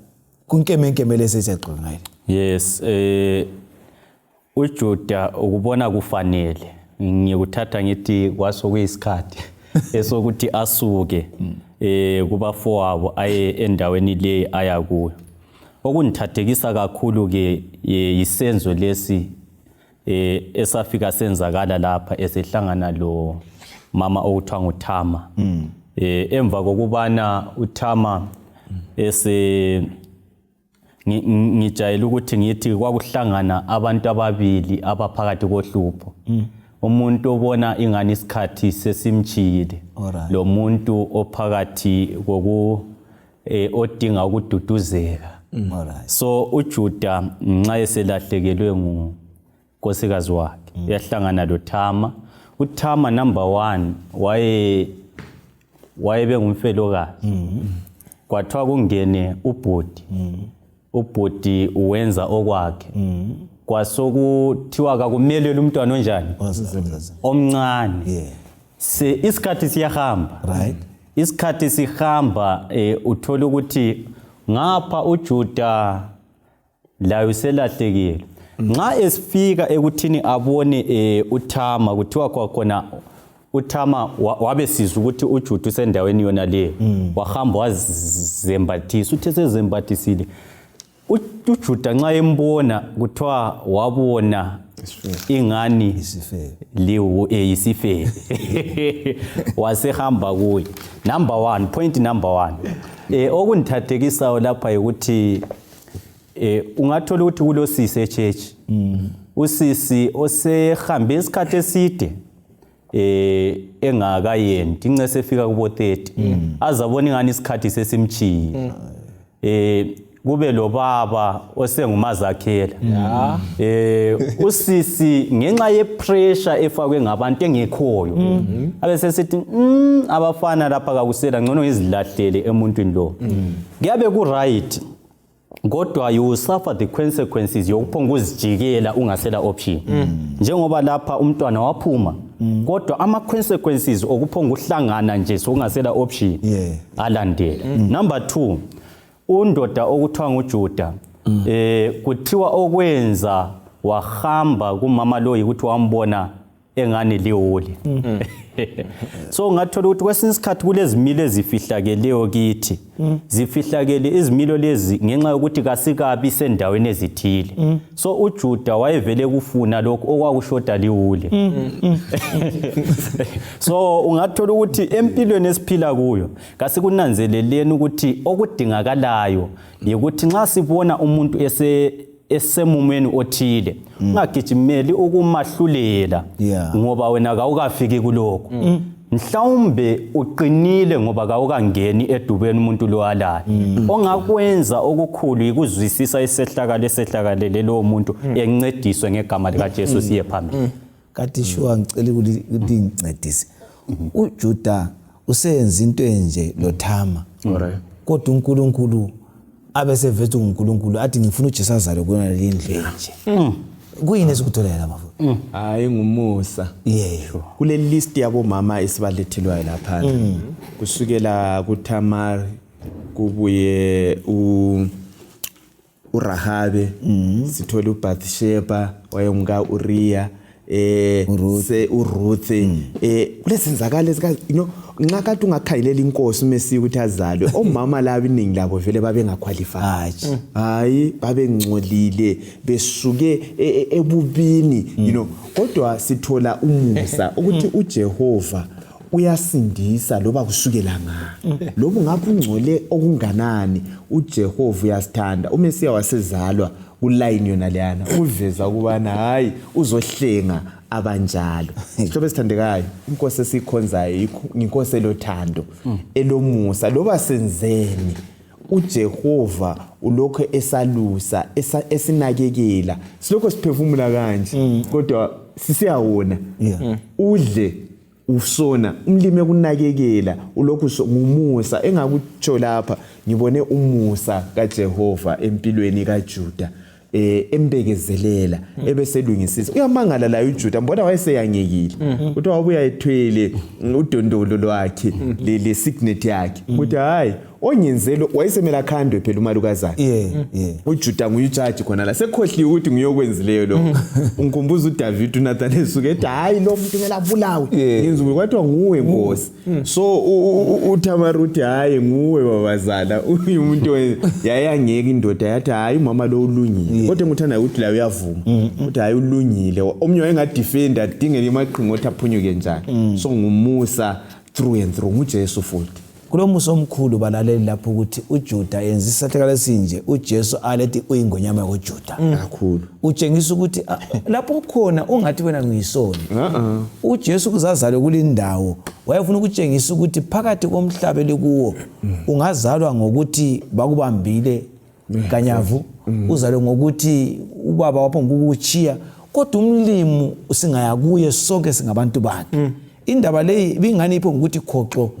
kunkemenkeme lesi esiyaxoxa ngayo? Yes, uJuda ukubona kufanele ngikuthatha ngithi kwasokuyisikhathi esokuthi asuke kubafowabo aye endaweni le aya kuyo. Okungithathekisa kakhulu ke yisenzo lesi esafika senzakala lapha esehlangana lo mama okuthiwa nguThama. Emva kokubana uThama ese ngijayele ukuthi ngithi kwakuhlangana abantu ababili abaphakathi kohlupho. Umuntu obona ingani isikhathi sesimchiyile, lo muntu ophakathi koku odinga ukududuzeka. So uJuda nxa eselahlekelwe ngunkosikazi wakhe uyahlangana loThama. uThama number 1 wayebe ngumfelokazi. Kwathiwa kungene ubhudi. Ubhudi uwenza okwakhe. Kwasokuthiwa kakumelele umntwana onjani? Omncane. Se isikhathi siyahamba. Right. Isikhathi sihamba uthola ukuthi ngapha uJuda layo selahlekile. Nxa esifika ekuthini abone uThama, kuthiwa kwakhona uThama wabe sizwa ukuthi uJuda usendaweni yona le. Wahamba wazembathisa, uthe sezembathisile. uJuda nxa embona kuthiwa wabona ingani yisifebe. Wasehamba kuye. Number 1, point number 1. Okungithathekisayo lapha ukuthi ungathola ukuthi kulosisi echurch. Usisi osehambe isikhathi eside engakayendi, ince sefika kubo 30. Azabona ingani isikhathi sesimchiyile. Kube lo baba osengumazakhela. Usisi ngenxa ye pressure efakwe ngabantu engekhoyo. Abe sesithi abafana lapha kakusela ngcono ngizilahlele emuntwini lo. Kuyabe ku right. Kodwa you suffer the consequences yokuphonga uzijikela ungasela option. Njengoba lapha umntwana waphuma, kodwa ama consequences okuphonga uhlangana nje sokungasela option alandela. Number 2, undoda okuthiwa nguJuda kuthiwa okwenza wahamba kumama lo ukuthi wambona engane liwule. So ngathola ukuthi kwesinye isikhathi kulezimilo ezifihlakeleyo kithi. Zifihlakele izimilo lezi ngenxa yokuthi kasikabi sendaweni ezithile. So uJuda wayevele kufuna lokho okwakushoda liwule. So ungathola ukuthi empilweni esiphila kuyo kasikunanzeleleni ukuthi okudingakalayo yikuthi nxa sibona umuntu esemumweni othile ungagijimeli ukumahlulela ngoba wena kawukafiki kulokho. Mhlawumbe uqinile ngoba kawukangeni edubeni umuntu lo alala. Ongakwenza okukhulu yikuzwisisa isehlakalo esehlakalele lo muntu encediswe ngegama lika Jesu siye phambili. Kathi shuwa ngicela ukuthi ngincedise. uJuda usenza into enje loThama. Kodwa uNkulunkulu abe sevethu uNkulunkulu athi ngifuna uJesu azalwe kuyona le ndlu nje. Kuyini esikuthola la mafuthi? Hayi ngumusa. Yebo. Kule list yabo mama esibalethelwayo lapha. Kusukela kuThamar kubuye uRahabe, sithola uBathsheba wayemka Uriya, uRuth, kulesenzakalo esika you know nxa kade ungakhayilela inkosi uMesiya ukuthi azalwe, omama laba iningi labo vele babengaqualify. Hayi babengcolile besuke ebubini, you know, kodwa sithola umusa ukuthi uJehova Uyasindisa loba kusukela nga. Lobu ngapha ungcole okunganani, uJehova uyasithanda. UMesiya wasezalwa kuline yona leyana, ukuveza ukubana hayi uzohlenga abanjalo. Sihlobo esithandekayo, inkosi esikhonzayo inkosi elothando, elomusa. Loba senzeni, uJehova ulokho esalusa, esinakekela. Silokho siphefumula kanje, kodwa sisiyawona. Udle usona, umlimi ekunakekela, ulokhu ngumusa. Engakutsho lapha, ngibone umusa kaJehova empilweni kaJuda, embekezelela, ebeselungisisa. Uyamangala la uJuda, mbona wayeseyangekile, uthi wabuya ethwele udondolo lwakhe le signet yakhe, uthi hayi onyenzelo wayesemela khandwe phela umalukazana. UJuda nguyijaji khona la, sekhohliwe ukuthi nguyokwenzileyo lo. Ungikhumbuza uDavid, uNathan esuke ethi hayi lo muntu kumele abulawe, ngenza kwathiwa nguwe nkosi. So uThamar uthi hayi nguwe babazala, umuntu yayangeke indoda yathi hayi umama lo ulungile, kodwa ngikuthanda ukuthi la uyavuma uthi hayi ulungile. Omnye wayengadefend adingele amaqhinga othi aphunyuke njani. So ngumusa through and through, nguJesu futhi. Kulomusa omkhulu balaleli lapho ukuthi uJuda yenza isahlakalo esinje, uJesu alethi uyingonyama yakoJuda. Kakhulu. Utshengisa ukuthi lapho khona ungathi wena ngiyisoni. UJesu kuzazalwe kulindawo wayefuna ukutshengisa ukuthi phakathi komhlaba elikuwo ungazalwa ngokuthi bakubambile kanyavu, uzalwe ngokuthi ubaba wapho ngokukuchiya, kodwa umlimu singaya kuye sonke singabantu bakhe. Indaba leyi ibingani ipho ngokuthi khoxo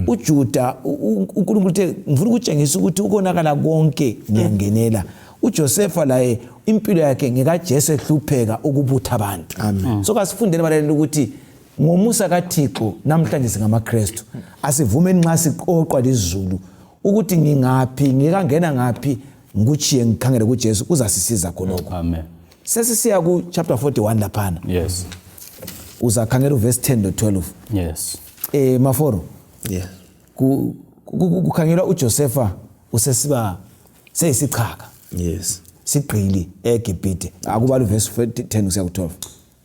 uJuda, uNkulunkulu uthe ngifuna ukutshengisa ukuthi ukonakala konke ngiyangenela. uJosefa laye impilo yakhe ngekaJesu ehlupheka ukubutha abantu. So kasifundeni balaleli ukuthi ngomusa kaThixo namhlanje singamaKristu, asivumeni nxa siqoqwa lizulu ukuthi ngingaphi, ngikangena ngaphi, ngikuchiye ngikhangele kuJesu, kuzasisiza khonokho. Amen. Sesisiya ku chapter 41 laphana. Yes. Uzakhangela uverse 10 no 12. Yes. Maforo. Yeah. Kukhangelwa uJosefa usesiba seyisichaka. Yes. Sigqili eGibhithe. Akubala uverse 10 kusiya ku 12.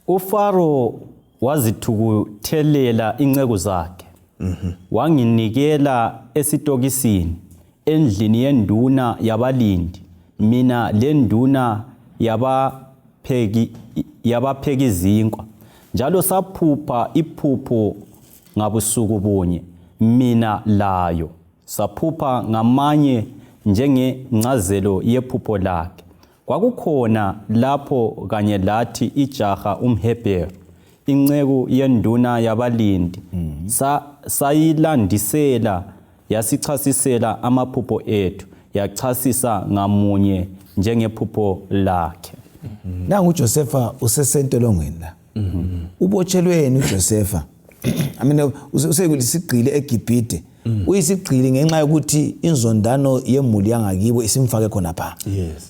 UFaro wazithukuthelela inceku zakhe. Wanginikela esitokisini endlini yenduna yabalindi, mina lenduna yabapheki izinkwa. Njalo saphupha iphupho ngabusuku bunye, mina layo saphupha ngamanye njengencazelo yephupho lakhe. Kwakukhona lapho kanye lathi ijaha umHebheru, inceku yenduna yabalindi, sayilandisela, yasichasisela amaphupho ethu, yachasisa ngamunye njengephupho lakhe. Nangu uJosefa usesentolongweni la. Ubotshelweni uJosefa? I mean, usekuyisigqili eGibhithe. Uyisigqili ngenxa yokuthi inzondano yemuli yangakibo isimfake khona pha.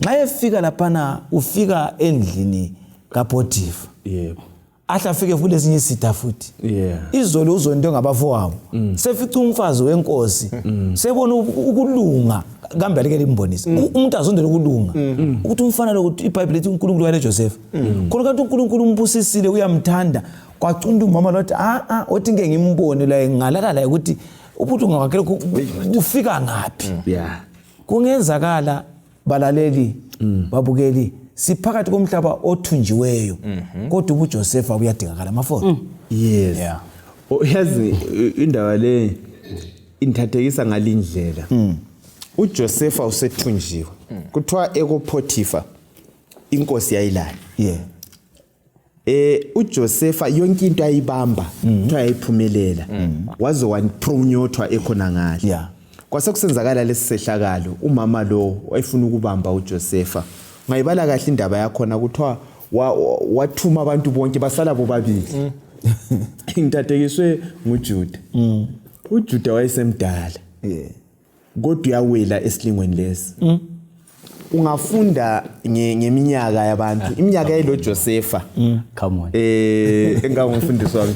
Nxa efika laphana ufika endlini kaPotifa. Yebo. Ahle afike futhi esinye isitha futhi. Izolo uzonto ngabafowabo. Sefica umfazi wenkosi. Sebona ukulunga kambe alike limbonise. Umuntu azondele ukulunga. Ukuthi umfana lo iBhayibheli lithi uNkulunkulu wayele Joseph. Khona kanti uNkulunkulu umbusisile uyamthanda. Kwacunda umama lo wathi othi ngeke ngimbone la ngalala la ukuthi ubuthu ngakhe kufika ngaphi. Kungenzakala balaleli babukeli siphakathi komhlaba othunjiweyo, kodwa ubuJosefa buyadingakala maforo. Yes. Yazi indaba le inthathekisa ngalindlela. uJosefa usethunjiwe. Kuthiwa ekoPotifa inkosi yayilayo. uJosefa yonke into ayibamba kuthiwa yayiphumelela, waze wapromotwa ekhona ngale. Kwase kusenzakala lesi sehlakalo, umama lo wayefuna ukubamba uJosefa. Ungayibala kahle indaba yakhona, kuthiwa wathuma abantu bonke basala bobabili. Ngithathekiswe nguJuda. uJuda wayesemdala. Kodwa uyawela esilingweni lesi. Ungafunda ngeminyaka yabantu, iminyaka yelo Josefa. Come on. Engangumfundisi wami.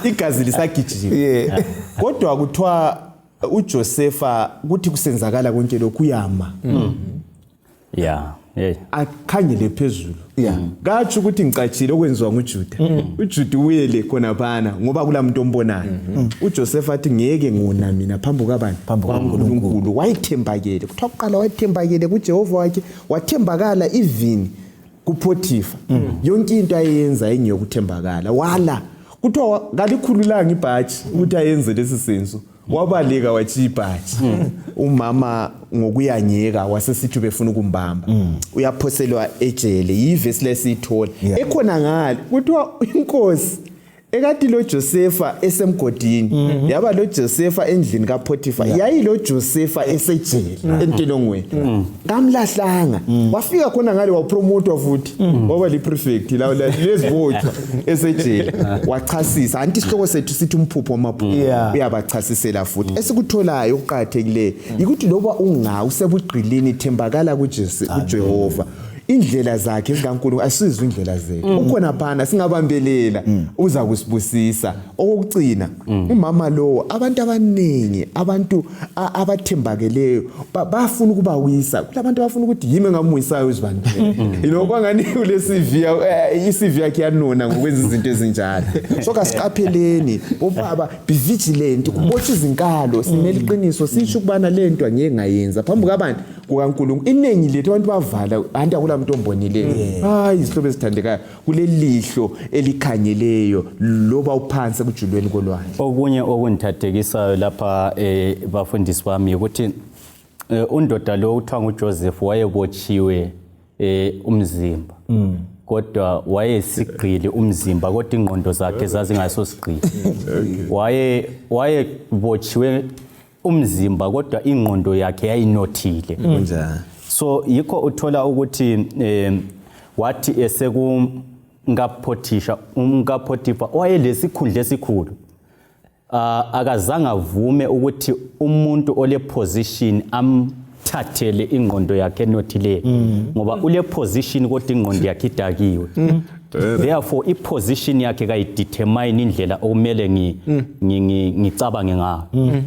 Igazi lisagijima. Kodwa kuthiwa uJosefa kuthi kusenzakala konke lokhu uyama. Akhangele phezulu. Katsho ukuthi ngicatshile okwenziwa nguJuda. UJuda uyele khonaphana ngoba kulamuntu ombonayo. UJoseph athi ngeke ngona mina phambi kwabani? Phambi kukaNkulunkulu. Wayethembakele. Kuthiwa kuqala wayethembakele kuJehova wakhe, wathembakala even kuPotifa. Yonke into ayenza ingeyokuthembakala. Wala. Kuthiwa kalikhululanga ibhatshi ukuthi ayenze lesi senzo. Wabaleka watshiya ibhatshi. Umama ngokuyangeka wasesithi befuna ukumbamba. Uyaphoselwa ejele. Yivesi lesiyithola. Ekhona ngale kuthiwa inkosi ekati lo Josefa esemgodini yaba lo Josefa endlini kaPotifa yayi lo Josefa esejele entilongweni. Kamlahlanga. Wafika khona ngale wapromotwa futhi waba li prefect la lezibotshwa esejele. Wachasisa. Anti isihloko sethu sithi umphupho wamaphupho. Uyabachasisela futhi. Esikutholayo okuqakathekileyo yikuthi loba unga usebugqilini thembakala kuJehova. Indlela zakhe zikaNkulunkulu asizwe indlela zethu. Ukhona phana singabambelela uza kusibusisa. Okugcina umama lo abantu abaningi abantu abathembakeleyo bafuna ukubawisa. Kulabantu abafuna ukuthi yimi engamuwisayo uzibani. You know kwangani ule CV i-CV yakhe yanona ngokwenza izinto ezinjalo. So kasiqapheleni bobaba, be vigilant, kubotshwa izinkalo, simele iqiniso, sisho ukubana lento angeke ngayenza phambi kwabantu kukaNkulunkulu. Iningi lethu abantu bavala anti akula muntu ombonileyo. Hayi izihlobo ezithandekayo, kulelihlo elikhanyeleyo loba uphansi ekujulweni kolwandle. Okunye okungithathekisayo lapha bafundisi bami ukuthi undoda lo uthiwa nguJoseph wayebotshiwe umzimba. Kodwa wayesigqili umzimba kodwa ingqondo zakhe zazingasosigqili. Wayebotshiwe umzimba kodwa ingqondo yakhe yayinothile. So yikho uthola ukuthi wathi esekumkaPotifa, umkaPotifa wayelesikhundla esikhulu. Akazange avume ukuthi umuntu ole position amthathele ingqondo yakhe enothileyo. Ngoba ule position kodwa ingqondo yakhe idakiwe. Therefore iposition yakhe kayidetermine indlela okumele ngicabange ngayo.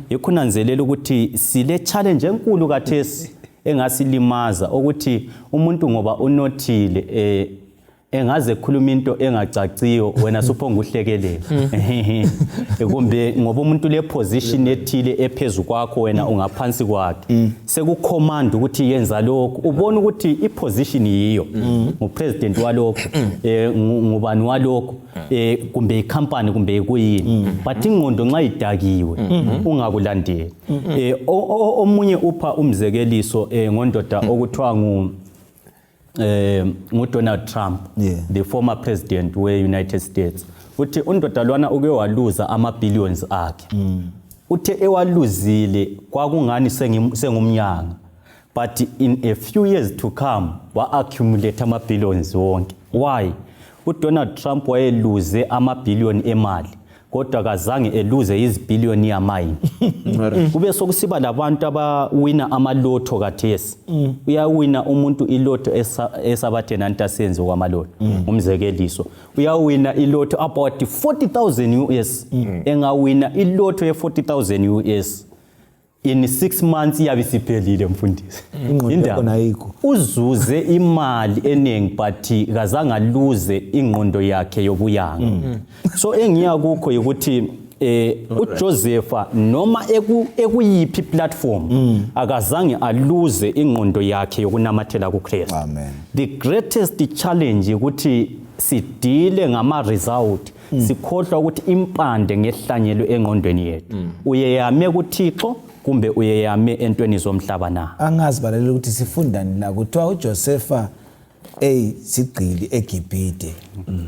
Yikho nanzelela ukuthi sile challenge enkulu kathesi engasilimaza ukuthi umuntu ngoba unothile engaze khuluma into engacaciyo wena suphonga uhlekelela. Kumbe ngoba umuntu le position ethile ephezulu kwakho wena ungaphansi kwakhe. Sekucommand ukuthi yenza lokho, ubona ukuthi iposition yiyo. Ngupresident walokho, ngubani walokho, kumbe icompany kumbe ikuyini. But ingqondo nxa idakiwe ungakulandeli. Omunye upha umzekeliso ngondoda okuthiwa nguDonald Trump, the former president we-United States. Uthi undoda lwana uke waluza ama-billions akhe. Uthe ewaluzile kwakungani sengumnyanga. But in a few years to come wa-accumulate ama-billions wonke. Why? uDonald Trump wayeluze ama-billion emali kodwa kazange eluze izibhiliyoni yamayini. Kube sokusiba labantu abawina amalotho kathesi. Uyawina umuntu ilotho esabatheni antasenze kwamalotho. Umzekeliso. Uyawina ilotho about 40,000 US. Engawina ilotho ye 40,000 US. In 6 months iyabe isiphelile mfundisi. Ingqondo yakho ayikho. Uzuze imali eningi but kazange aluze ingqondo yakhe yobuyanga. So engiya kukho ukuthi uJosepha noma ekuyiphi platform akazange aluze ingqondo yakhe yokunamathela kuKristu. Amen. The greatest challenge ukuthi sidile ngama result, sikhohlwa ukuthi impande ngehlanyelo engqondweni yethu. Uyeyame kuThixo kumbe uyeyame entweni zomhlaba na? Angazi balalela ukuthi sifundani la. Kuthiwa uJosepha eyisigqili eGibhite.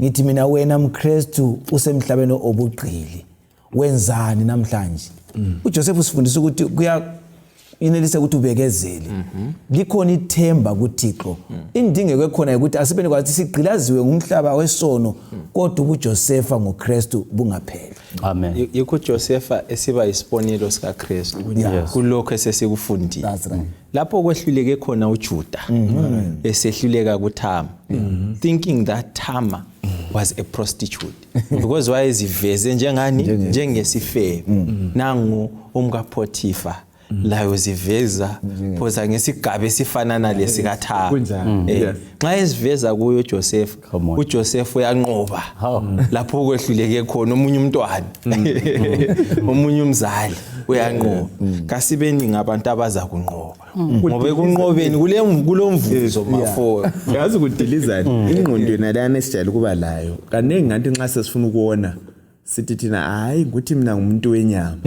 Ngithi mina wena mKristu usemhlabeni obugqili, wenzani namhlanje? uJoseph usifundisa ukuthi kuya inelise ukuthi ubekezele. Likhona ithemba kuThixo. Indingeko ekhona ukuthi asibeni kwathi sigqilaziwe ngumhlaba wesono kodwa ubuJosepha ngoKristu bungapheli. Amen. Yikho uJosepha esiba isibonelo sikaKristu kulokho esesikufundile. That's right. Lapho kwehluleke khona uJuda esehluleka kuThama, thinking that Thama was a prostitute because wayeziveze njengani njengesifebe. Nangu umkaPotifa. Layo ziveza phosa ngesigaba esifanana lesikathaba. Kunjalo. Nxa eziveza kuyo uJoseph, Come on. uJoseph uyanqoba How? Lapho kwehluleke khona omunye umntwana, omunye umzali uyanqoba. Kasibeningi abantu abaza kunqoba, ngoba ekunqobeni kulomvuzo mafo. Yazi ukudilizana ingqondo yona leyana esijayele ukuba layo kaningi, ngathi nxa sesifuna ukuwona sithi thina, "Hayi, ukuthi mina ngumuntu wenyama,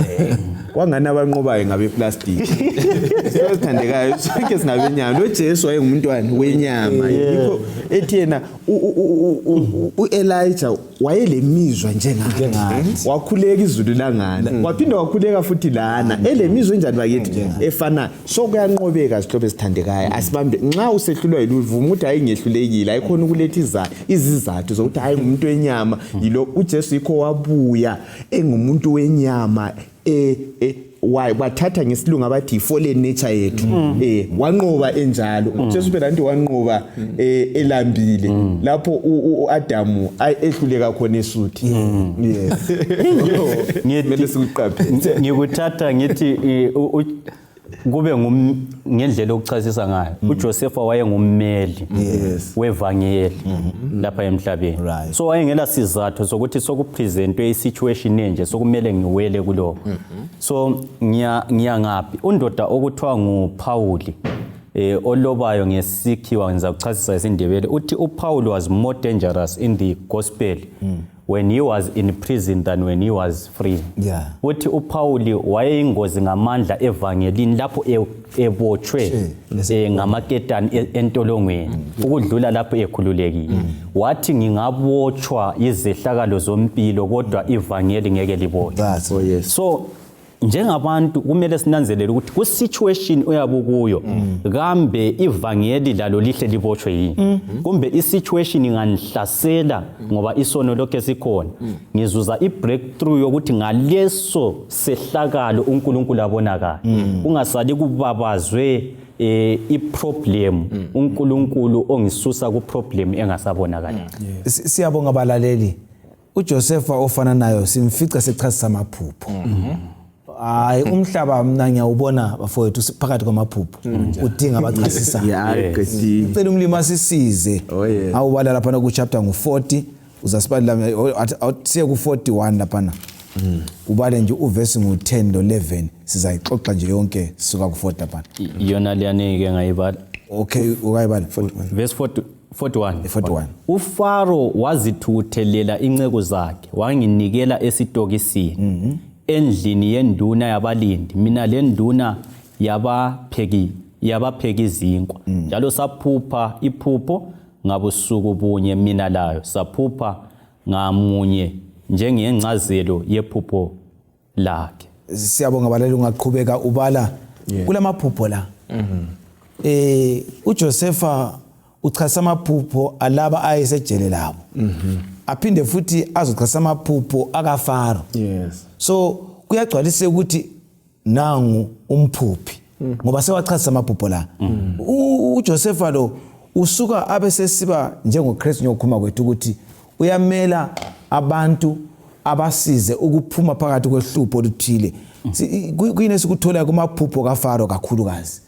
kwangani abanqobayo ngabeplastiki." Sithandekayo, sonke singabenyama. Lo Jesu wayengumuntu wani? Wenyama. Yikho ethi yena u-Elijah wayelemizwa njengathi, wakhuleka izulu langana, waphinde wakhuleka futhi lana elemizwa enjani bakithi? Efana. So kuyanqobeka, zihlobo ezithandekayo. Asibambe nxa usehlulwa yiluvuma ukuthi, "Hayi, ngehlulekile." Ayikhona ukuletha izizathu zokuthi, "Hayi, ngumuntu wenyama." Yilo uJesu, yikho wabuya engumuntu wenyama, wathatha ngesilungu abathi yi-fallen nature yethu, wanqoba enjalo uJesu. Phela nti wanqoba elambile lapho uAdamu ehluleka khona esuthi. Yes, kumele sikuqaphele. Ngikuthatha ngithi kube ngendlela okuchasisa ngayo, uJosepha wayengummeli wevangeli lapha emhlabeni. So wayengela sizathu sokuthi sokupresentwe i-situation enje, sokumele ngiwele kulokho. So ngiya ngaphi? Undoda okuthiwa nguPauli, olobayo ngesikhiwa, ngiza kuchasisa isiNdebele, uthi uPaul was more dangerous in the gospel when he was in prison than when he was free. Uthi uPauli wayeyingozi ngamandla evangelini lapho ebotshwe ngamaketani entolongweni ukudlula lapho ekhululekile. Wathi, "Ngingabotshwa izehlakalo zompilo, kodwa ivangeli ngeke libotshwe." That's Oh yes. So njengabantu kumele sinanzelele ukuthi ku-situation oyabe ukuyo, kambe ivangeli lalo lihle libotshwe yini, kumbe i-situation inganihlasela ngoba isono lokho esikhona, ngizuza i-breakthrough yokuthi ngaleso sehlakalo uNkulunkulu abonakala, kungasali kubabazwe i-problem, uNkulunkulu ongisusa ku-problem engasabonakali. Siyabonga balaleli. uJosepha ofananayo simfica sechasisa amaphupho. Hayi, umhlaba mina ngiyawubona bafowethu, phakathi kwamaphupho, udinga abachasisa. Ya, qedile. Cela umlimi asisize. Oh, yes. Awubala laphana ku chapter ngu-40, uzasibalela siye ku-41 laphana, ubale nje uvesi ngu-10 lo-11, sizayixoxa nje yonke sisuka ku-40 laphana. Yona leyani-ke ngayibala. Okay, ukayibala. Verse 40, 41. 41. UFaro wazithukuthelela inceku zakhe, wanginikela esitokisini endlini yenduna yabalindi, mina lenduna yabapheki izinkwa. Njalo saphupha iphupho ngabusuku bunye, mina layo saphupha ngamunye njengengcazelo yephupho lakhe. Siyabonga balali, ungaqhubeka ubala kulamaphupho la. uJosepha uchasa amaphupho alaba ayesejele labo, aphinde futhi azochasa amaphupho akaFaro. So kuyagcwaliseka ukuthi nangu umphuphi, ngoba sewachasisa amaphupho la. UJosepha lo usuka abe sesiba njengoKristu, njengokukhuluma kwethu ukuthi uyamela abantu abasize ukuphuma phakathi kwehlupho oluthile. Kuyini esikutholayo kumaphupho kaFaro kakhulukazi?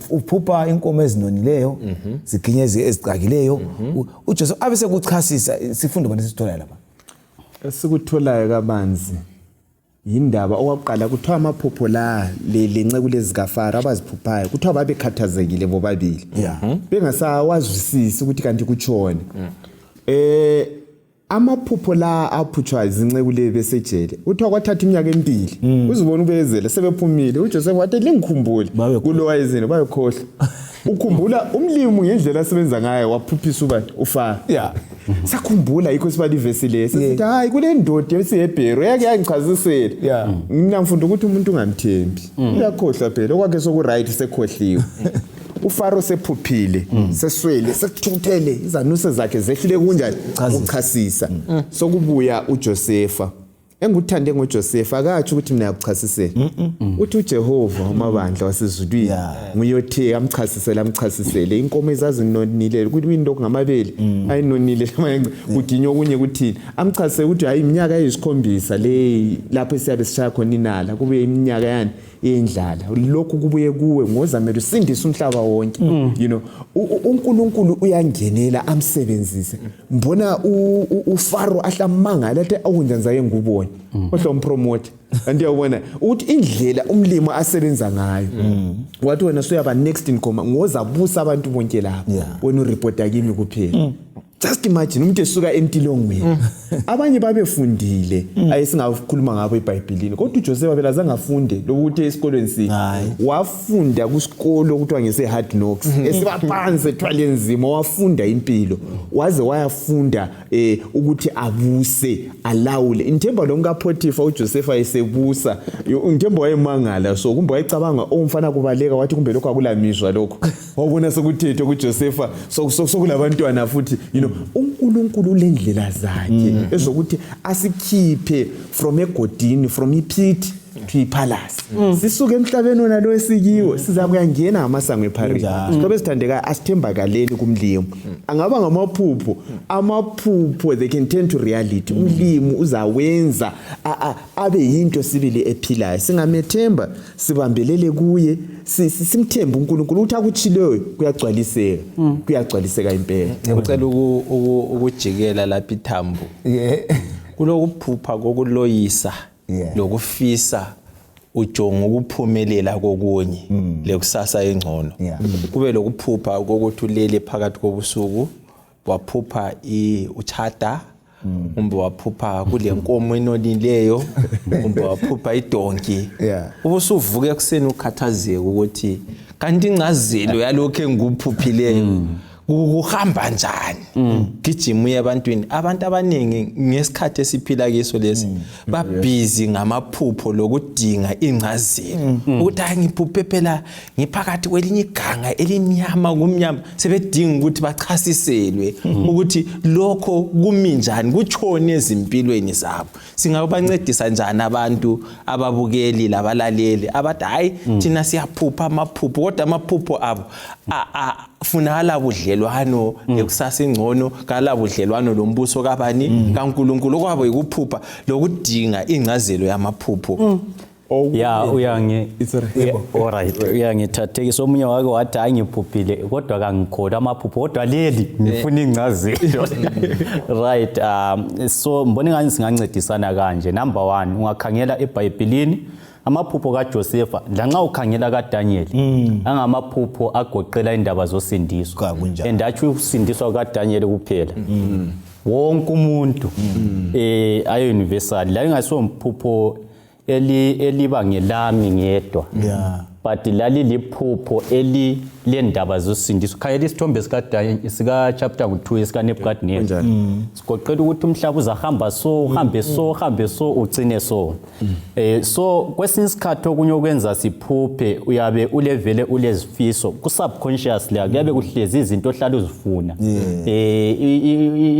Uphupha inkomo ezinonileyo ziginye ezicakileyo. UJoseph abe sekuchasisa, sifunde bona sisitholayo lapha. Esikutholayo kabanzi yindaba okwakuqala, kuthiwa amaphupho la le nceku lezi zikaFaro abaziphuphayo, kuthiwa babekhathazekile bobabili, bengasawazwisisi ukuthi kanti kutshoni. Amaphupho la aphutshwa izinceku le besejele, kuthiwa kwathatha iminyaka emibili uzibona ubekezele sebephumile. UJoseph wathi, "Lingikhumbule." Kulo wayezini bayokhohlwa. Ukhumbula umlimi ngendlela asebenza ngayo, waphuphisa ubani? UFaro. Sakhumbula, yikho sibala ivesi le sisithi, "Hayi, kule ndoda yesiHebheru yake yangichazisela." Mina ngifunda ukuthi umuntu ungamthembi, uyakhohlwa phela okwakhe soku-right, sekhohliwe. UFaro sephuphile, seswele, sekuthukuthele, izanuse zakhe zehlule kunjani? Uchasisa. Sokubuya uJosefa. Engikuthande ngoJoseph akatsho ukuthi mina yakuchasisela. Uthi uJehova umabandla wasezulwini nguyothe amchasisele amchasisele inkomo ezazinonile kuyini lokhu ngamabele ayinonile kuginywa okunye kuthini amchasisele ukuthi hayi iminyaka eyisikhombisa le lapho esiyabe sishaya khona inala kube iminyaka yani yendlala lokhu kubuye kuwe ngozamela usindise umhlaba wonke. You know, uNkulunkulu uyangenela amsebenzise. Mbona uFaro ahlamangala athi awunjani zake ngubone ohle umpromote. Anti uyabona ukuthi indlela umlimi asebenza ngayo, wathi wena suyaba next in command, ngozabusa abantu bonke lapha, wena ureporta kimi kuphela. Just imagine umuntu esuka entilongweni. Abanye babefundile ayesingakhuluma ngabo eBhayibhelini, kodwa uJoseph phela zange afunde lokuthi esikolweni si wafunda kusikolo okuthiwa ngese Hard Knocks esibaphansi ethwale nzima, wafunda impilo waze wayafunda ukuthi abuse alawule. Ngithemba lo mkaPotifa uJoseph ayesebusa, ngithemba wayemangala, so kumbe wayecabanga umfana kubaleka, wathi kumbe lokho akulamizwa lokho wabona sekuthethwe kuJosepha sokulabantwana futhi. You know, uNkulunkulu ulendlela zakhe ezokuthi asikhiphe from egodini, from ipit to ipalace, sisuke emhlabeni wona lo esikiwo sizakuyangena ngamasango eParis. Sihlobo esithandekayo, asithembakaleni kumlimi. Angaba ngamaphupho, amaphupho they can turn to reality. Umlimi uzawenza abe yinto sibili ephilayo. Singamethemba, sibambelele kuye, simthembe uNkulunkulu ukuthi akutshileyo kuyagcwaliseka, kuyagcwaliseka impela. Ngicela ukujikela lapha ithambo. Kulokuphupha kokuloyisa lokufisa ujonga ukuphumelela kokunye lekusasa engcono. Kube lokuphupha kokuthi ulele phakathi kobusuku waphupha uchata, kumbe waphupha kule nkomo enonileyo, kumbe waphupha idonki, ubusuvuka ekuseni ukhathazeke ukuthi kanti incazelo yalokho engikuphuphileyo kuhamba njani. Gijima uye ebantwini. Abantu abaningi ngesikhathi esiphila kiso lesi babhizi ngamaphupho lokudinga incazelo, ukuthi hayi ngiphuphe phela ngiphakathi kwelinye iganga elimnyama kumnyama, sebedinga ukuthi bachasiselwe ukuthi lokho kumi njani, kutshoni ezimpilweni zabo. Singabancedisa njani abantu ababukeli labalaleli abathi hayi thina siyaphupha amaphupho, kodwa amaphupho abo afunakala budlelwano lekusasa ingcono, kala budlelwano lombuso kabani kaNkulunkulu, okwabo yikuphupha lokudinga ingcazelo yamaphupho. Ya, uyangi alright, uyangithathekisa. Omunye wake wathi hayi ngiphuphile kodwa kangikholwa amaphupho, kodwa leli ngifuna ingcazelo. Right, so mbona ingani singancedisana kanje. Number 1, ungakhangela eBhayibhelini amaphupho kaJosepha lanxa ukhangela kaDaniel, angamaphupho agoqela indaba zosindiso. And atsho usindiswa kaDaniel kuphela, wonke umuntu ayo universal la, ingasomphupho eliba ngelami ngedwa, but laliliphupho elilendaba zosindiso. Khangela isithombe sika chapter 2 sika Nebuchadnezzar, sigoqela ukuthi umhlaba uzahamba so, uhambe so, uhambe so, ugcine so. So kwesinye isikhathi okunye okwenza siphuphe, uyabe ulevele ulezifiso ku subconscious la, kuyabe kuhlezi izinto ohlala uzifuna,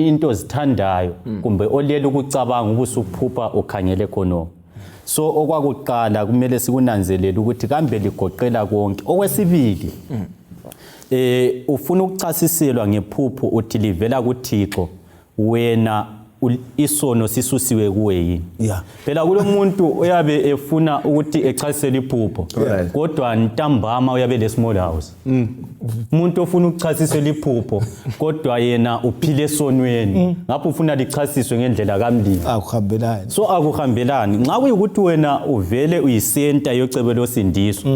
into ozithandayo kumbe olela ukucabanga ubusuphupha ukhangele khonokho. So okwakuqala kumele sikunanzelele ukuthi kambe ligoqela konke. Okwesibili, ufuna ukuchasiselwa ngephupho uthi livela kuThixo, wena isono sisusiwe kuwe yini? Phela kulomuntu oyabe efuna ukuthi echasisele iphupho, kodwa ntambama uyabe le small house. Umuntu ofuna ukuchasisela iphupho kodwa yena uphile esonweni, ngapho ufuna lichasiswe ngendlela kamlimi. Akuhambelani. So akuhambelani. Nxa kuyikuthi wena uvele uyisenta yocebo losindiso,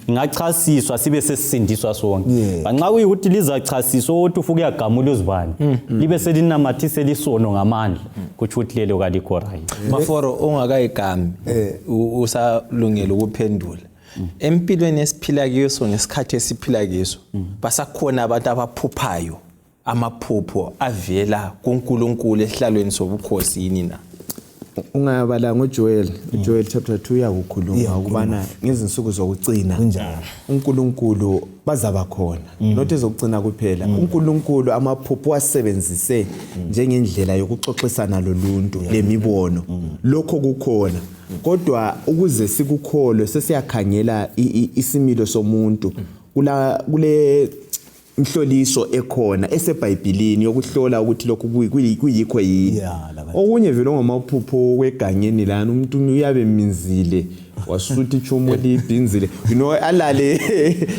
ingachasiswa sibe sesisindiswa sonke. Nxa kuyikuthi lizachasiswa ukuthi ufuke uyagamula uzibani, libe selinamathisela isono ngamandla, kutsho ukuthi lelo kalikho right. Maforo, ungakayigami usalungela ukuphendula. Empilweni esiphila kiso ngesikhathi esiphila kiso, basakhona abantu abaphuphayo amaphupho avela kuNkulunkulu esihlalweni sobukhosi yini na? Ungabala ngoJoel, uJoel chapter 2 uyakukhuluma ukubana ngezinsuku zokugcina uNkulunkulu bazaba khona, not ezokugcina kuphela. uNkulunkulu amaphupho wasebenzise njengendlela yokuxoxisana loluntu lemibono, lokho kukhona. Kodwa ukuze sikukholwe sesiyakhangela isimilo somuntu kule imhloliso ekhona eseBhayibhelini yokuhlola ukuthi lokhu kuyikho yini. Okunye vele ngamaphupho kwegangeni lana umuntu uyabe minzile wasutha ichumo libhinzile, you know, alale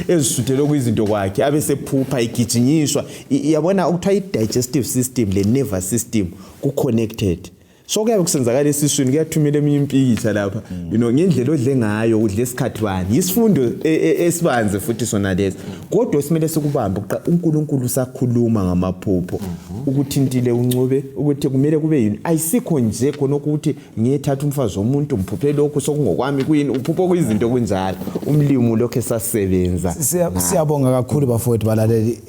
ezisuthele kuyizinto kwakhe abe sephupha igijinyiswa. Iyabona okuthiwa i-digestive system le nervous system ku-connected. So kuyabe kusenzakala esiswini, kuyathumela eminye impikitsha lapha, you know, ngendlela odle ngayo, udle isikhathi bani. Isifundo esibanzi futhi sona lesi, kodwa simele sikubambe. uNkulunkulu usakhuluma ngamaphupho, ukuthintile uNcube ukuthi kumele kube yini. Ayisikho nje khona ukuthi ngiyethatha umfazi womuntu ngiphuphe lokhu sokungokwami, kuyini uphupho kuyizinto kunjalo. Umlimi lokho esasebenza. Siyabonga kakhulu bafowethu balaleli.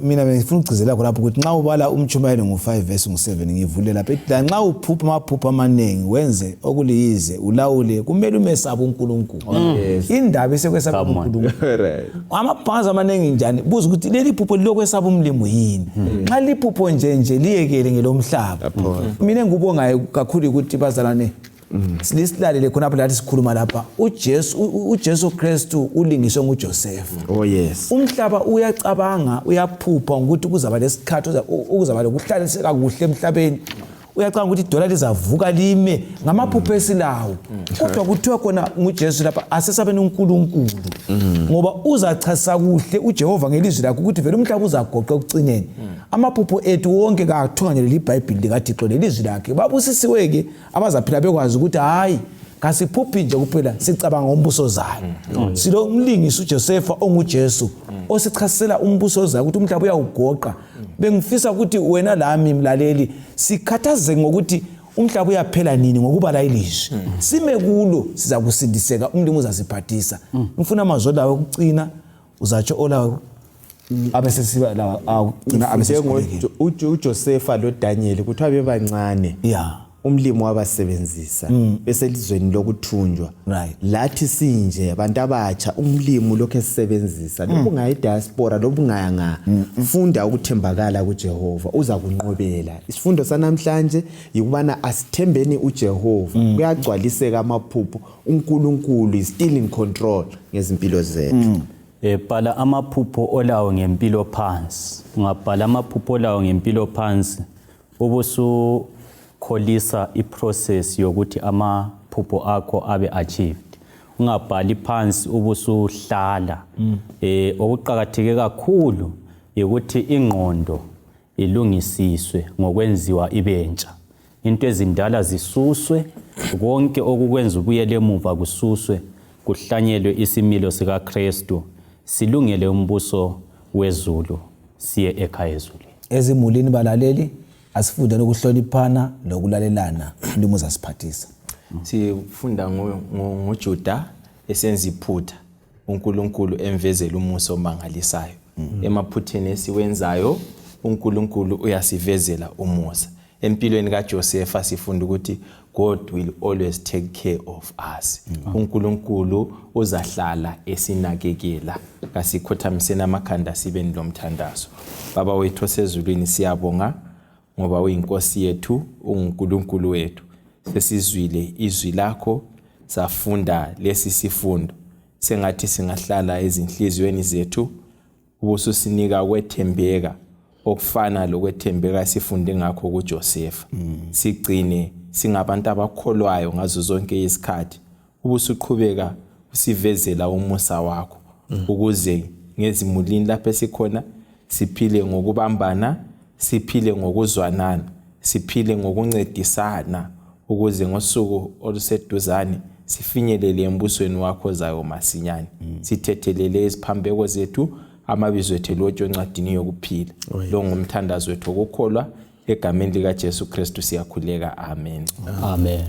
Mina bengifuna ukugcizelela khonapho ukuthi nxa ubala umtshumayelo ngo-5 verse ngu-7, ngivule lapha ethi nxa uphupha amaphupho amaningi wenze okuliyize ulawule, kumele umesabe uNkulunkulu. Indaba isekwesaba uNkulunkulu. Amabhanzi amaningi njani, buza ukuthi leli phupho lilokwesaba umlimi yini. Nxa liphupho nje liyekele ngelomhlaba. Mina engikubongayo kakhulu ukuthi bazalwane lisilalele khonapho lathi sikhuluma lapha, uJesu Kristu ulingiswe nguJoseph. Oh yes. Umhlaba uyacabanga, uyaphupha ukuthi kuzaba lesikhathi okuzaba lokuhlaliseka kuhle emhlabeni. Uyacabanga ukuthi idola lizavuka lime ngamaphupho esilawo. Kodwa kuthiwa khona nguJesu lapha asesabeni uNkulunkulu, ngoba uzachasisa kuhle uJehova ngelizwi lakhe ukuthi vele umhlaba uzagoqa ekucineni. Amaphupho ethu wonke kathunganyelwe iBhayibhili likaThixo lelizwi lakhe. Babusisiwe-ke abazaphila bekwazi ukuthi hayi, kasiphuphi nje kuphela, sicabanga ngombuso ozayo. Silo umlingisi uJosefa onguJesu osichasisela umbuso ozayo ukuthi umhlaba uyawugoqa. Bengifisa ukuthi wena lami mlaleli sikhathazeke ngokuthi umhlaba uyaphela nini ngokubala ilizwi. Sime kulo, sizakusindiseka, umlimi uzasiphathisa. Ngifuna amazwi lawo okucina, uzatsho olawo abesesiba lawa awugcina abesesikhulekile. UJosefa loDaniel kuthiwa bebancane. Umlimi wabasebenzisa beselizweni lokuthunjwa. Lathi sinje abantu abatsha, umlimi lokho esisebenzisa lokhu ungayi diaspora, lokhu ungaya nga, funda ukuthembakala kuJehova, uza kunqobela. Isifundo sanamhlanje yikubana asithembeni uJehova, kuyagcwaliseka amaphupho. uNkulunkulu is still in control ngezimpilo zethu. Bhala amaphupho olawo ngempilo phansi. Ungabhala amaphupho olawo ngempilo phansi, ubusukholisa iprocess yokuthi amaphupho akho abe achieved. Ungabhali phansi ubusuhlala. Okuqakatheke kakhulu ukuthi ingqondo ilungisiswe ngokwenziwa ibentsha. Into ezindala zisuswe, konke okukwenza ubuyele emuva kususwe, kuhlanyelwe isimilo sikaKristu, silungele umbuso wezulu, siye ekhaya ezulwini. Ezimulini balaleli, asifundeni ukuhloniphana lokulalelana, umlimi uzasiphathisa. Sifunda ngoJuda esenza iphutha, uNkulunkulu emvezela umusa omangalisayo. Emaphutheni esiwenzayo uNkulunkulu uyasivezela umusa. Empilweni kaJosefa sifunda ukuthi God will always take care of us. uNkulunkulu uzahlala esinakekela. Kasikhothamiseni amakhanda sibe lomthandazo. Baba wethu osezulwini, siyabonga ngoba uyinkosi yethu, unguNkulunkulu wethu. Sesizwile izwi lakho, safunda lesi sifundo. Sengathi singahlala ezinhliziyweni zethu, ubususinika ukwethembeka okufana lokwethembeka esifunde ngakho kuJosefa. Sigcine singabantu abakholwayo ngazo zonke izikhathi, ubusuqhubeka usivezela umusa wakho, ukuze ngezimulini lapho esikhona siphile ngokubambana, siphile ngokuzwanana, siphile ngokuncedisana, ukuze ngosuku oluseduzane sifinyelele embusweni wakho ozayo masinyane. Sithethelele iziphambeko zethu, amabizo ethu elotshwe encwadini yokuphila. Lo ngumthandazo wethu wokukholwa, egameni likaJesu Kristu siyakhuleka, amen. Amen.